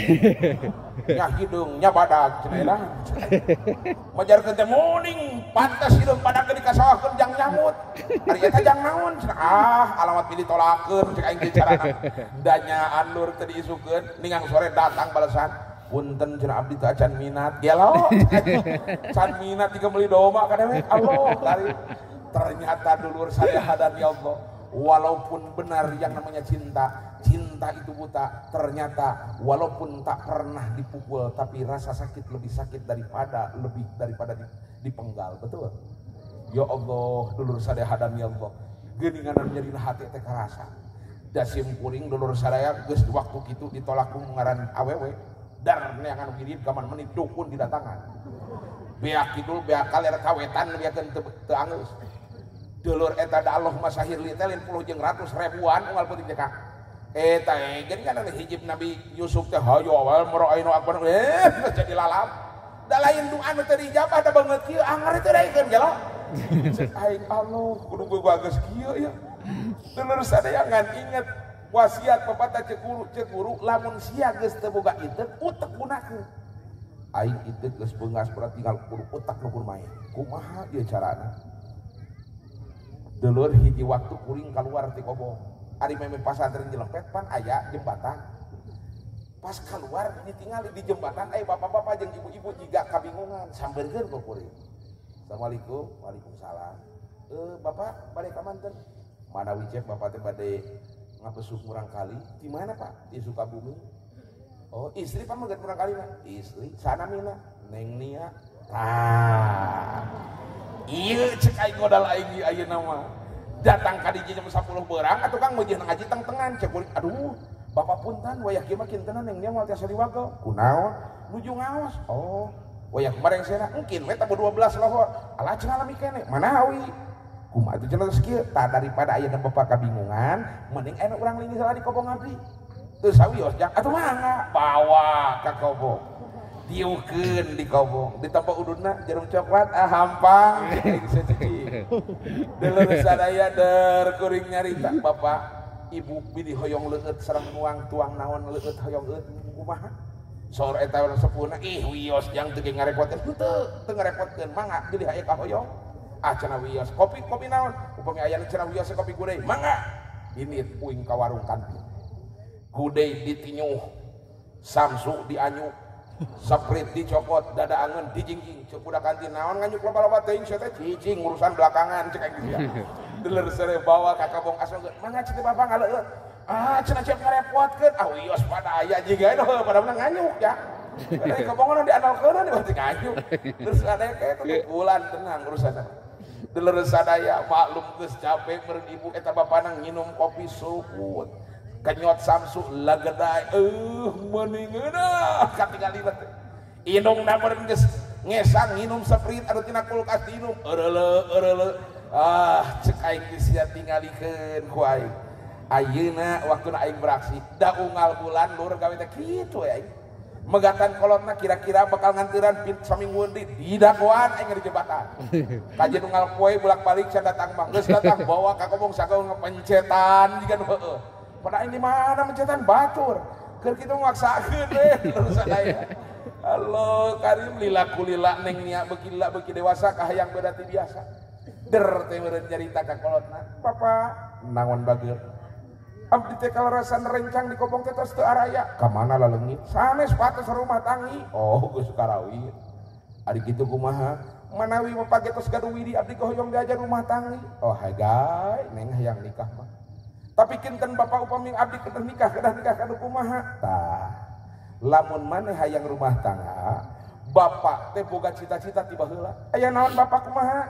Nya hideung nya badag cenah eta. Majarkeun teh muning pantes hideung badag di kasawahkeun jang nyamut. Ari eta jang naon cenah ah alamat pilih tolakeun cek aing teh carana. Da nyaan lur teh diisukeun ningang sore datang balasan punten cenah abdi teh acan minat gelo can minat tiga meuli domba ka dewek Allah kali. Ternyata dulur sadaya ya Allah, walaupun benar yang namanya cinta, cinta itu buta. Ternyata walaupun tak pernah dipukul tapi rasa sakit lebih sakit daripada lebih daripada dipenggal. Betul? Ya Allah, dulur sadaya ya Allah, geuningan nyerina hati teh karasa. Da simkuring dulur sadaya geus waktu kitu ditolak ku ngaran awewe. Dar neangan wirid gaman menit dukun didatangan. Beak kidul beak kaler kawetan beakeun teu anggeus. Dulur eta da Allahumma sahir li teh puluh jeung ratus ribuan unggal peuting teh ka. Eta geun kan hijib Nabi Yusuf teh hayo awal maraainu akbar jadi lalap. Da lain doa nu teu dijabah da beungeut kieu anger teu daekeun gelo. Cek aing Allah kudu gua geus kieu ya. Dulur sadaya ngan inget wasiat pepatah cek guru lamun sia geus teu boga iteuk utek gunakeun. Aing iteuk geus beungas berarti tinggal kudu utak nu main. Kumaha ieu carana? Dulur hiji waktu kuring keluar ti kobong. Ari meme pasantren Jelempet pan aya jembatan. Pas keluar ditingali di jembatan aya bapak-bapak jeung ibu-ibu jiga kabingungan sambeurkeun ku kuring. Assalamualaikum. Waalaikumsalam. Bapak bade ka manten? Manawi cek bapak teh bade ngapesuk murang kali, di mana Pak? Di Sukabumi. Oh, istri Pak manggat murang kali na? Istri, sana mina, Neng Nia. Tah. Ieu cek aing godal aing ayeuna mah. Datang ka dieu jam 10 beurang atuh Kang meujeuh ngaji teng-tengan cek kuring. Aduh, Bapak punten wayah kieu mah kintenan Neng Nia moal tiasa diwagel. Kunaon? Nuju ngaos. Oh, wayah kemarin sena engkin we tabuh 12 lohor. Alah cenah lami keneh. Manawi? Kumaha atuh cenah geus kieu? Tah daripada ayeuna bapak kabingungan, mending aya urang linggih salah di kobong abdi. Teu sawios jang atuh mangga bawa ka kobong. Diukeun di kobong, ditampa ududna jarum coklat ah hampang cicing. Dulur sadaya der kuring nyarita bapak ibu bilih hoyong leueut sareng nuang tuang naon leueut hoyong leueut kumaha. Saur eta sepuhna ih wios jang teu ngarepotkeun henteu teu ngarepotkeun mangga bilih aya ka hoyong. Ah cenah wios kopi kopi naon upami aya cenah wios kopi gudei mangga ini uing ka warung kantin gudei ditinyuh samsu dianyuk seprit dicokot dada angeun dijingjing ceuk budak kantin naon nganyuk loba-loba teuing sia teh cicing urusan belakangan cek aing geus ya dulur sere bawa ka kabong asongkeun mangga cek bapak ngaleueut ah cenah cek ngarepotkeun ah wios pada aya jiga pada menang nganyuk ya. Kada kabongan diandalkeun berarti nganyuk terus ada kayak tutup bulan tenang urusan. Dulur sadaya maklum geus capek meureun ibu eta bapana nginum kopi suruput kenyot samsu lagedai meuning ngeunah katingali teh indungna meureun geus ngesang nginum Sprite anu tina kulkas diinum eureuleu eureuleu ah cek aing geus sia tingalikeun ku aing ayeuna waktuna aing beraksi da unggal bulan lur gawe teh kitu we aing megatan kolotna kira-kira bakal ngantiran samingguan di didagoan aing di jembatan. Kajian unggal poe bolak-balik sia datang mah geus datang bawa ka kobong sagaung pencetan jiga nu heueuh. Pada aing di mana mencetan batur. Keur kitu maksakeun we terus aya. Allah karim lila kulila Neng Nia beuki lila beuki dewasa kahayang beda ti biasa. Der teh meureun nyarita ka kolotna. Papa naon bageur? Abdi teh kalarasan rencang di kobong teh tos teu araya. Ka mana laleungit? Sanes pates rumah tanggi. Oh, geus karawit. Ari kitu kumaha? Manawi bapak ge tos gaduh widi abdi hoyong diajar rumah tanggi. Oh, hagai neng hayang nikah mah. Tapi kinten bapak upami abdi kedah nikah kadu kumaha? Tah. Lamun maneh hayang rumah tangga, bapak teh boga cita-cita ti baheula. Aya naon bapak kumaha?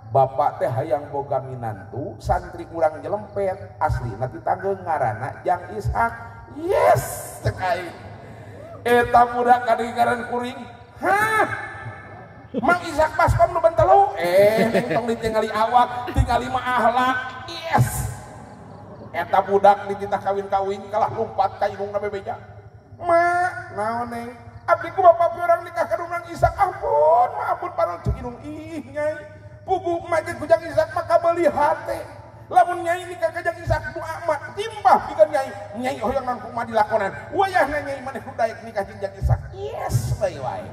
Bapak teh hayang boga minantu santri urang Jelempet asli nanti tanggeung ngaranna Jang Ishak. Yes cek aing eta budak kadingaran kuring Hah? Mang Ishak baskom nu bentelu? Neng tong ditingali awak, tingali mah ahlak. Yes. Eta budak dititah kawin-kawin kalah lompat ka indungna bebeja. Ma, naon neng? Abdi ku bapak urang nikah ka Mang Ishak. Ampun, ma ampun panon cek indung ih nyai. Pugu mah ku Jang Ishak mah kabeuli hate. Lamun nyai nikah ka Jang Ishak doa mah timbah pikeun nyai. Nyai hoyong naon kumaha dilakonan. Wayahna nyai maneh ku daek nikah jeung Jang Ishak. Yes bae wae.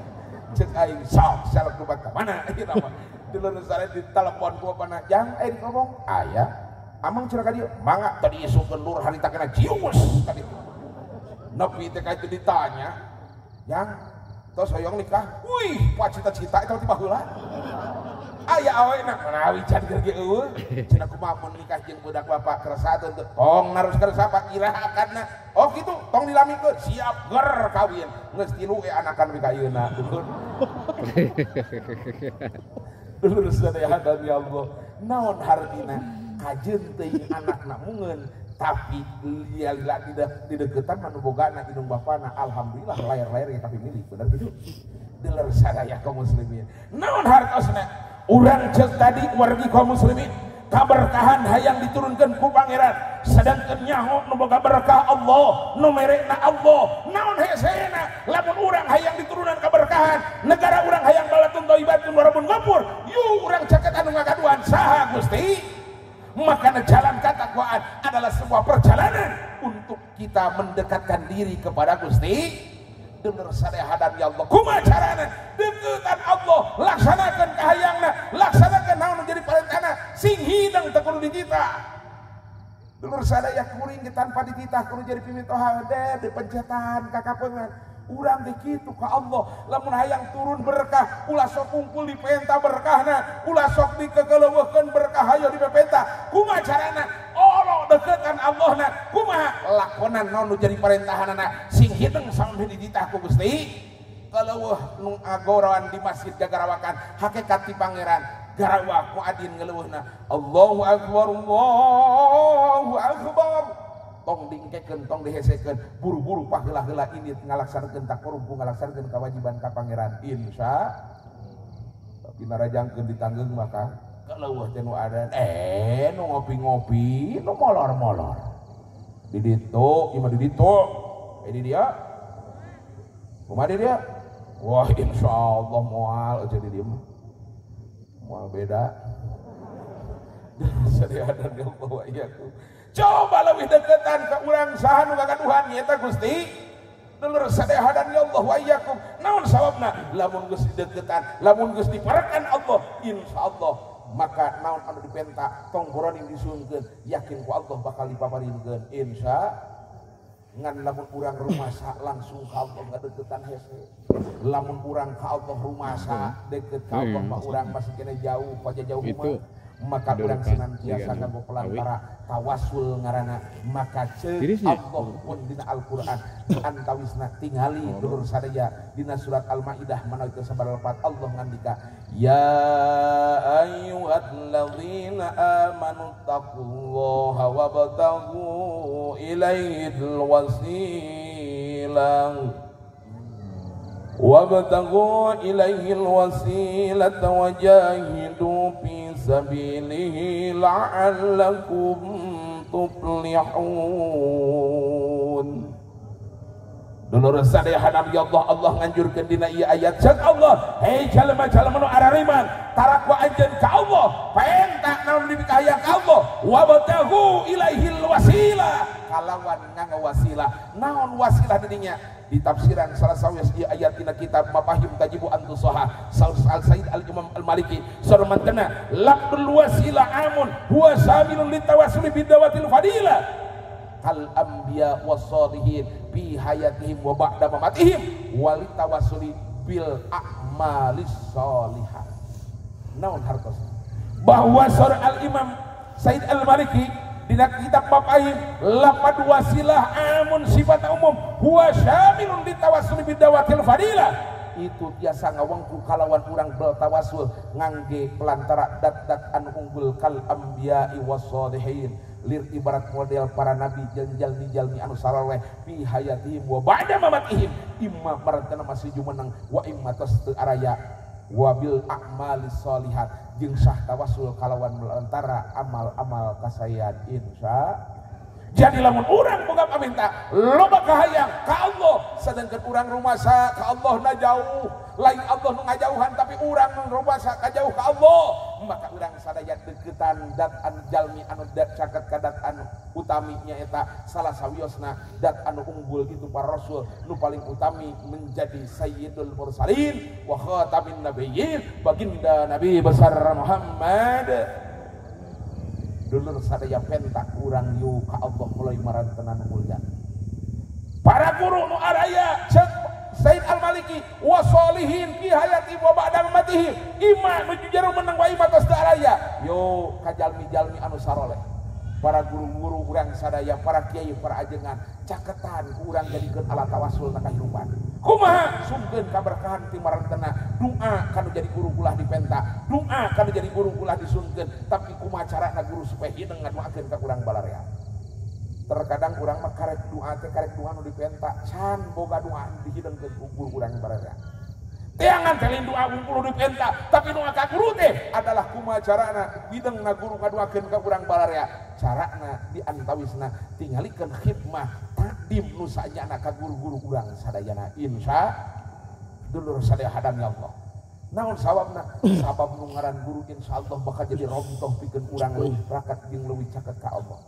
Cek aing sok salak ku ka mana ieu mah. Dulur sare ditelepon ku bapana, "Jang, aya ngomong." Aya. Amang cenah ka dieu, "Mangga tadi isukeun lur harita kana cius tadi." Nepi teh ka itu ditanya, "Jang, tos hoyong nikah?" Wih, pak cita-cita eta teh baheula. Aya awena manawi can keur ge eueuh. Cenah kumaha mun nikah jeung budak bapak kersa teu tong narus kersa pak iraha akadna. Oh kitu, tong dilamikeun. Siap ger kawin. Geus tilu we anakan we ka ayeuna. Dulur. Dulur sadaya dan ya Allah. Naon hartina? Kajeun teuing anakna mungeun tapi lila tidak dideketan manu bogana indung bapana. Alhamdulillah layar-layar ge tapi milik bener kitu. Dulur sadaya kaum muslimin. Naon hartosna? Urang cek tadi wargi kaum muslimin kaberkahan hayang diturunkan ku pangeran sedangkan nyaho nu boga berkah Allah nu merekna Allah naon hesena lamun urang hayang diturunan kaberkahan negara urang hayang balatun thayyibatun wa rabbun ghafur yuk urang caket anu ngagaduhan saha Gusti. Maka jalan ketakwaan adalah sebuah perjalanan untuk kita mendekatkan diri kepada Gusti. Dulur sadaya dan ya Allah kumaha carana deketan Allah laksanakan kahayangna laksanakan naon menjadi parentana sing hidang teu kudu dititah. Dulur sadaya kuring ge tanpa dititah kudu jadi pimitoha de dipencetan ka kapengan urang teh kitu ka Allah lamun hayang turun berkah ulah sok kumpul dipenta berkahna ulah sok dikekeleuweuhkeun berkah hayo dipenta kumaha carana Allah deketan Allahna kumaha lakonan naon nu jadi parentahanana sing hideng sampe dititah ku Gusti. Kaleuweuh nu agoroan di masjid gagarawakan hakikat ti pangeran garawak ku adin ngeleuweuhna Allahu akbar Allahu akbar tong dingkekeun tong dihesekeun buru-buru paheula-heula ini ngalaksanakeun takorumpu ngalaksanakeun kewajiban ka pangeran insya tapi narajangkeun ditanggeung maka kaleuweuh teh nu adan nu ngopi-ngopi nu molor-molor di ditu ieu mah di ditu ini dia kumaha di dia wah insyaallah moal aja di dieu mah moal beda sadaya dan Allah iyyakum. Coba lebih deketan ke urang saha nu ngagaduhan nyaeta Gusti. Dulur sadaya dan ya Allah wa iyyakum. Naon sababna? Lamun geus dideketan, lamun geus diparekan Allah, insyaallah maka naon anu dipenta tong boroning disuhunkeun, yakin ku Allah bakal dipaparinkeun insya. Ngan lamun urang rumasa langsung ka Allah ngadeukeutan hese. Lamun urang ka Allah rumasa deket ka Allah mah urang masih kena jauh paja jauh mah. Maka urang senantiasa nganggo pelantara tawasul ngaranna maka ceuk Allah pun dina Al-Qur'an antawisna tingali dulur sadaya dina surat Al-Maidah manawi teu sabaraha lepat Allah ngandika ya ayyuhalladzina amanu taqullaha wabtaghu ilaihil wasilah wabtaghu ilaihil wasilata wajahidu fi sabilihi la'allakum tuflihun. Dulur sadaya hadam ya Allah, Allah nganjurkeun dina ieu ayat ceuk Allah, hei jalma-jalma nu arariman tarakwa anjeun ka Allah, penta naon dipikahayang ka Allah, wabtaghu ilaihil wasilah kalawan nganggo wasilah. Naon wasilah didinya? Di tafsiran salah sawias ieu ayat dina kitab Mafahim Tajibu Antusoha Al Said Al Imam Al Maliki sarmantena laqdul wasilah amun huwa samilun litawassuli bidawatil fadilah kal anbiya wassalihin bi hayatihim wa ba'da mamatihim walitawassuli bil a'malis sholihah. Naon hartos bahwa surah Al Imam Said Al Maliki dina kitab Mafahim lapad wasilah amun sifat umum huwa syamilun litawassuli bidawatil fadilah itu tiasa ngawengku kalawan urang bertawasul ngangge pelantara dat-dat anu unggul kal anbiya'i wassalihin lir ibarat model para nabi jeung jalmi-jalmi anu saroleh fi hayatihim wa ba'da mamatihim imma marantana masih jumeneng wa imma tos teu araya wabil a'malis sholihat jeung sah tawasul kalawan melantara amal-amal kasayan insya. Jadi lamun urang boga paminta loba kahayang ka Allah sedangkan urang rumasa ka Allah na jauh lain Allah nu ngajauhan tapi urang nu rumasa ka jauh ka Allah maka urang sadaya deketan dat anu jalmi anu dat caket ka dat anu utami nyaeta salah sawiosna dat anu unggul gitu para rasul nu paling utami menjadi sayyidul mursalin wa khatamin nabiyyin baginda Nabi besar Muhammad. Dulur sadaya pentak urang yu ka Allah mulai marantenan mulia. Para guru nu araya cek Said Al-Maliki wa sholihin fi hayati wa ba'da mamatihi ima nu jero menang wa ima tos teu araya yo ka jalmi-jalmi anu saroleh. Para guru-guru urang sadaya, para kiai, para ajengan caketan ku urang jadikeun alat tawasul na kahirupan. Kumaha sungkeun kaberkahan ti marantena doa kanu jadi guru ulah dipenta, doa kanu jadi guru ulah disungkeun, tapi kumaha carana guru supaya hideung ngadoakeun ka urang balarea. Terkadang urang mah karek doa teh karek doa nu dipenta, can boga doa dihidengkeun ku guru urang balarea. Teangan teh lain doa kudu dipenta, tapi doa ka guru teh adalah kumaha carana hideungna guru ngadoakeun ka urang balarea. Carana diantawisna tingalikeun khidmah takdim nu sanyana ka guru-guru urang sadayana insya dulur sadaya hadang ya Allah. Naon sababna? Sabab nu ngaran guru insyaallah bakal jadi rontoh pikeun urang leuwih rakat jeung leuwih caket ka Allah.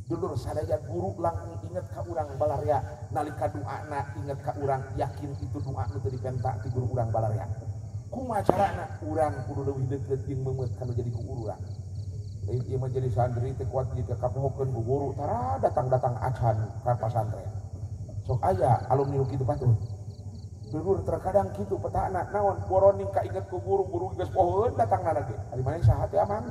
Dulur sadaya guru langkung inget ka urang balarea nalika doana inget ka urang yakin itu doa nu teu dipenta ti guru urang balarea. Kumaha carana? Urang kudu leuwih deukeut jeung meumeut kana jadi guru urang. Lain ieu mah jadi santri teh kuat jika kapohokeun ku guru tara datang-datang acan ka pasantren. Sok aya alumni nu kitu patut. Dulur terkadang kitu petana naon boroning ka inget ku guru, guru geus pohoeun datangna lagi. Ari maneh saha teh amang.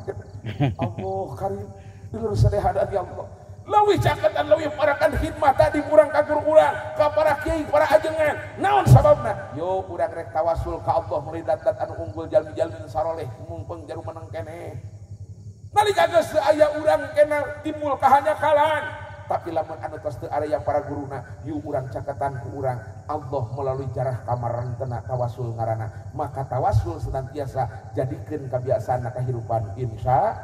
Allah karim. Dulur sadaya ya Allah. Leuwih caketan leuwih parakan khidmah tadi urang ka guru urang, ka para kiai, para ajengan. Naon sababna? Yo urang rek tawasul ka Allah melalui dat-dat anu unggul jalmi-jalmi nu saroleh mumpung jaru menang keneh. Nalika geus teu aya urang kena timbul kahanyakalan. Tapi lamun anu tos teu aya para guruna, yuk urang caketan ku urang Allah melalui jarah kamarantena tawasul ngaranna. Maka tawasul senantiasa jadikeun kabiasaan kahirupan insya.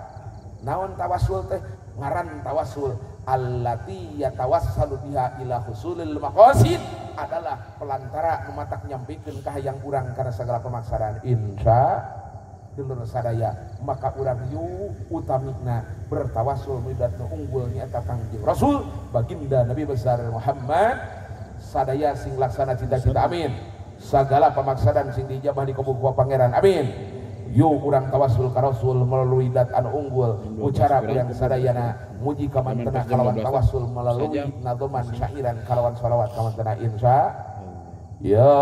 Naon tawasul teh? Ngaran tawasul allati yatawassalu biha ila husulil maqasid adalah pelantara mematak nyampikeun kahayang urang kana segala pemaksaan insya. Dulur sadaya maka urang yu utamina bertawasul midat nu unggul nyaeta Kangjeng Rasul baginda Nabi besar Muhammad sadaya sing laksana cita-cita amin. Segala pamaksadan sing diijabah dikabul ku Pangeran amin. Yu urang tawasul ka Rasul melalui dat anu unggul ucara urang sadayana muji kamantena kalawan tawasul melalui nadoman syairan kalawan sholawat kamantena insya. Ya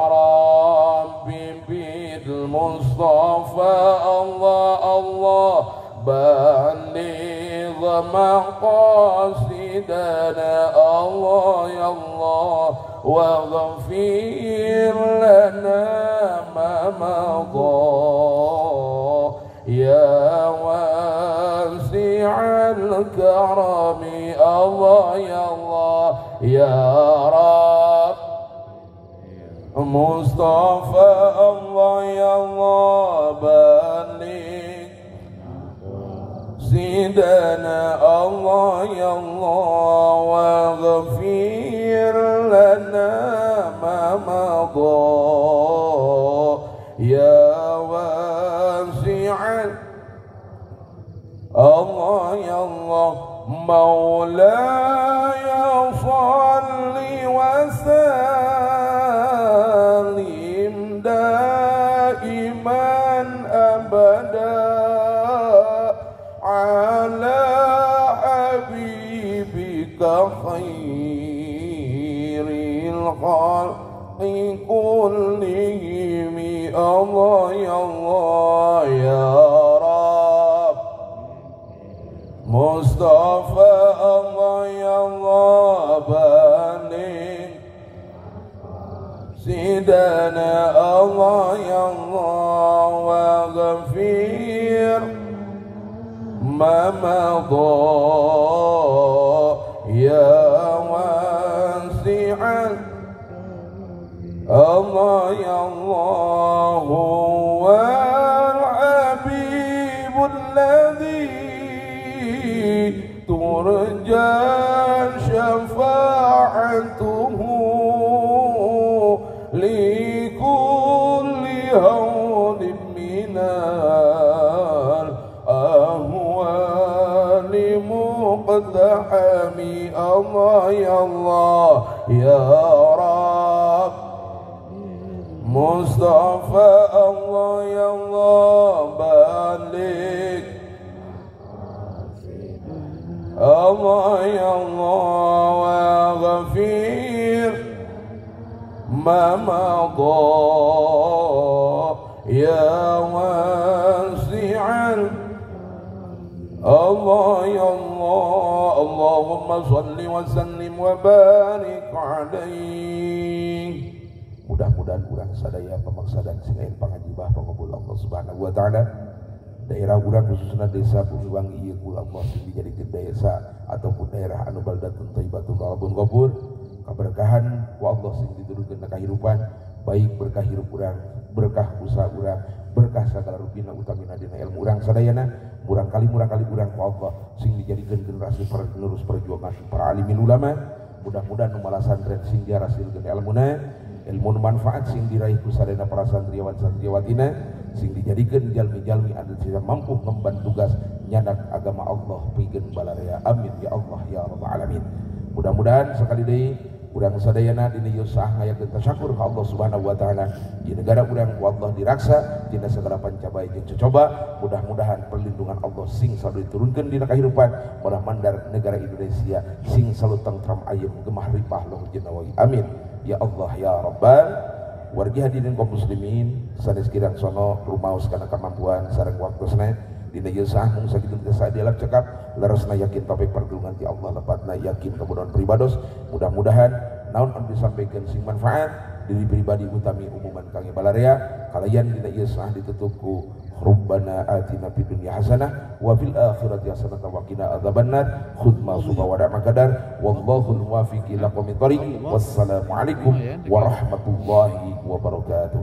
Rabbi bil Mustafa Allah Allah balligh maqasidana Allah ya Allah waghfir lana ma madha ya wasi'al karami Allah ya Allah ya Rabb Mustafa Allah ya Allah balligh sidana Allah ya Allah waghfir lana ma madha ya wasi'al Allah ya Allah maulaya shalli wa sallim daiman abada ala habibika khairil khalqi kullihim Allah ya Allah ya Rabb Mustafa Allah ya Allah balligh sidana Allah ya Allah waghfir ما مضى يا واسع الله يا الله هو الحبيب الذي ترجى شفاعته لكل هول من الأهوال مقتحم. الله يا الله يا رب مصطفى الله يا الله بلغ الله يا الله وغفير ما مضى يا واسع الله يا الله. اللهم صل وسلم وبارك عليه. Mudah-mudahan urang sadaya pemaksadan sing aya pangajibah pangabul Allah Subhanahu wa taala. Daerah urang khususna desa Bumiwangi ieu kula Allah sing dijadikeun desa ataupun daerah anu baldatun thayyibatun rabbun ghafur. Kaberkahan ku Allah sing diturunkeun na kahirupan, baik berkah hirup urang, berkah usaha urang, berkah sagala rupina utamina dina ilmu urang sadayana, murang kali urang ku Allah sing dijadikeun generasi penerus perjuangan para alimin ulama. Mudah-mudahan nu malasantren sing diarasilkeun ilmuna, ilmu manfaat sing diraih ku sadayana para santriawan santriawatina, sing dijadikeun jalmi-jalmi anu sing mampu ngemban tugas nyadak agama Allah pikeun balarea. Amin ya Allah ya rabbal alamin. Mudah-mudahan sekali deui urang sadayana dina ieu sah ngayakeun tasyakur ka Allah Subhanahu wa taala. Di negara urang ku Allah diraksa tina segala pancabai jeung cocoba. Mudah-mudahan perlindungan Allah sing selalu diturunkeun dina kahirupan mudah mandar negara Indonesia sing selalu tentram ayem gemah ripah loh jenawi. Amin ya Allah ya rabbal. Wargi hadirin kaum muslimin sanes kirang sono rumaos kana kamampuan sareng waktosna dina ieu sah mung sakitu teh sadia cekap leresna yakin topik pergelungan ti Allah lepatna yakin kemudahan pribados. Mudah-mudahan naon anu disampaikan sing manfaat diri pribadi utami umuman kangge balarea kalayan dina ieu sah ditutup ku Rabbana atina fid dunya hasanah wa fil akhirati hasanah wa qina adzabannar. Khudh ma suba wa da' makadar wallahul muwaffiq ila aqwamit thariq. Wassalamualaikum warahmatullahi wabarakatuh.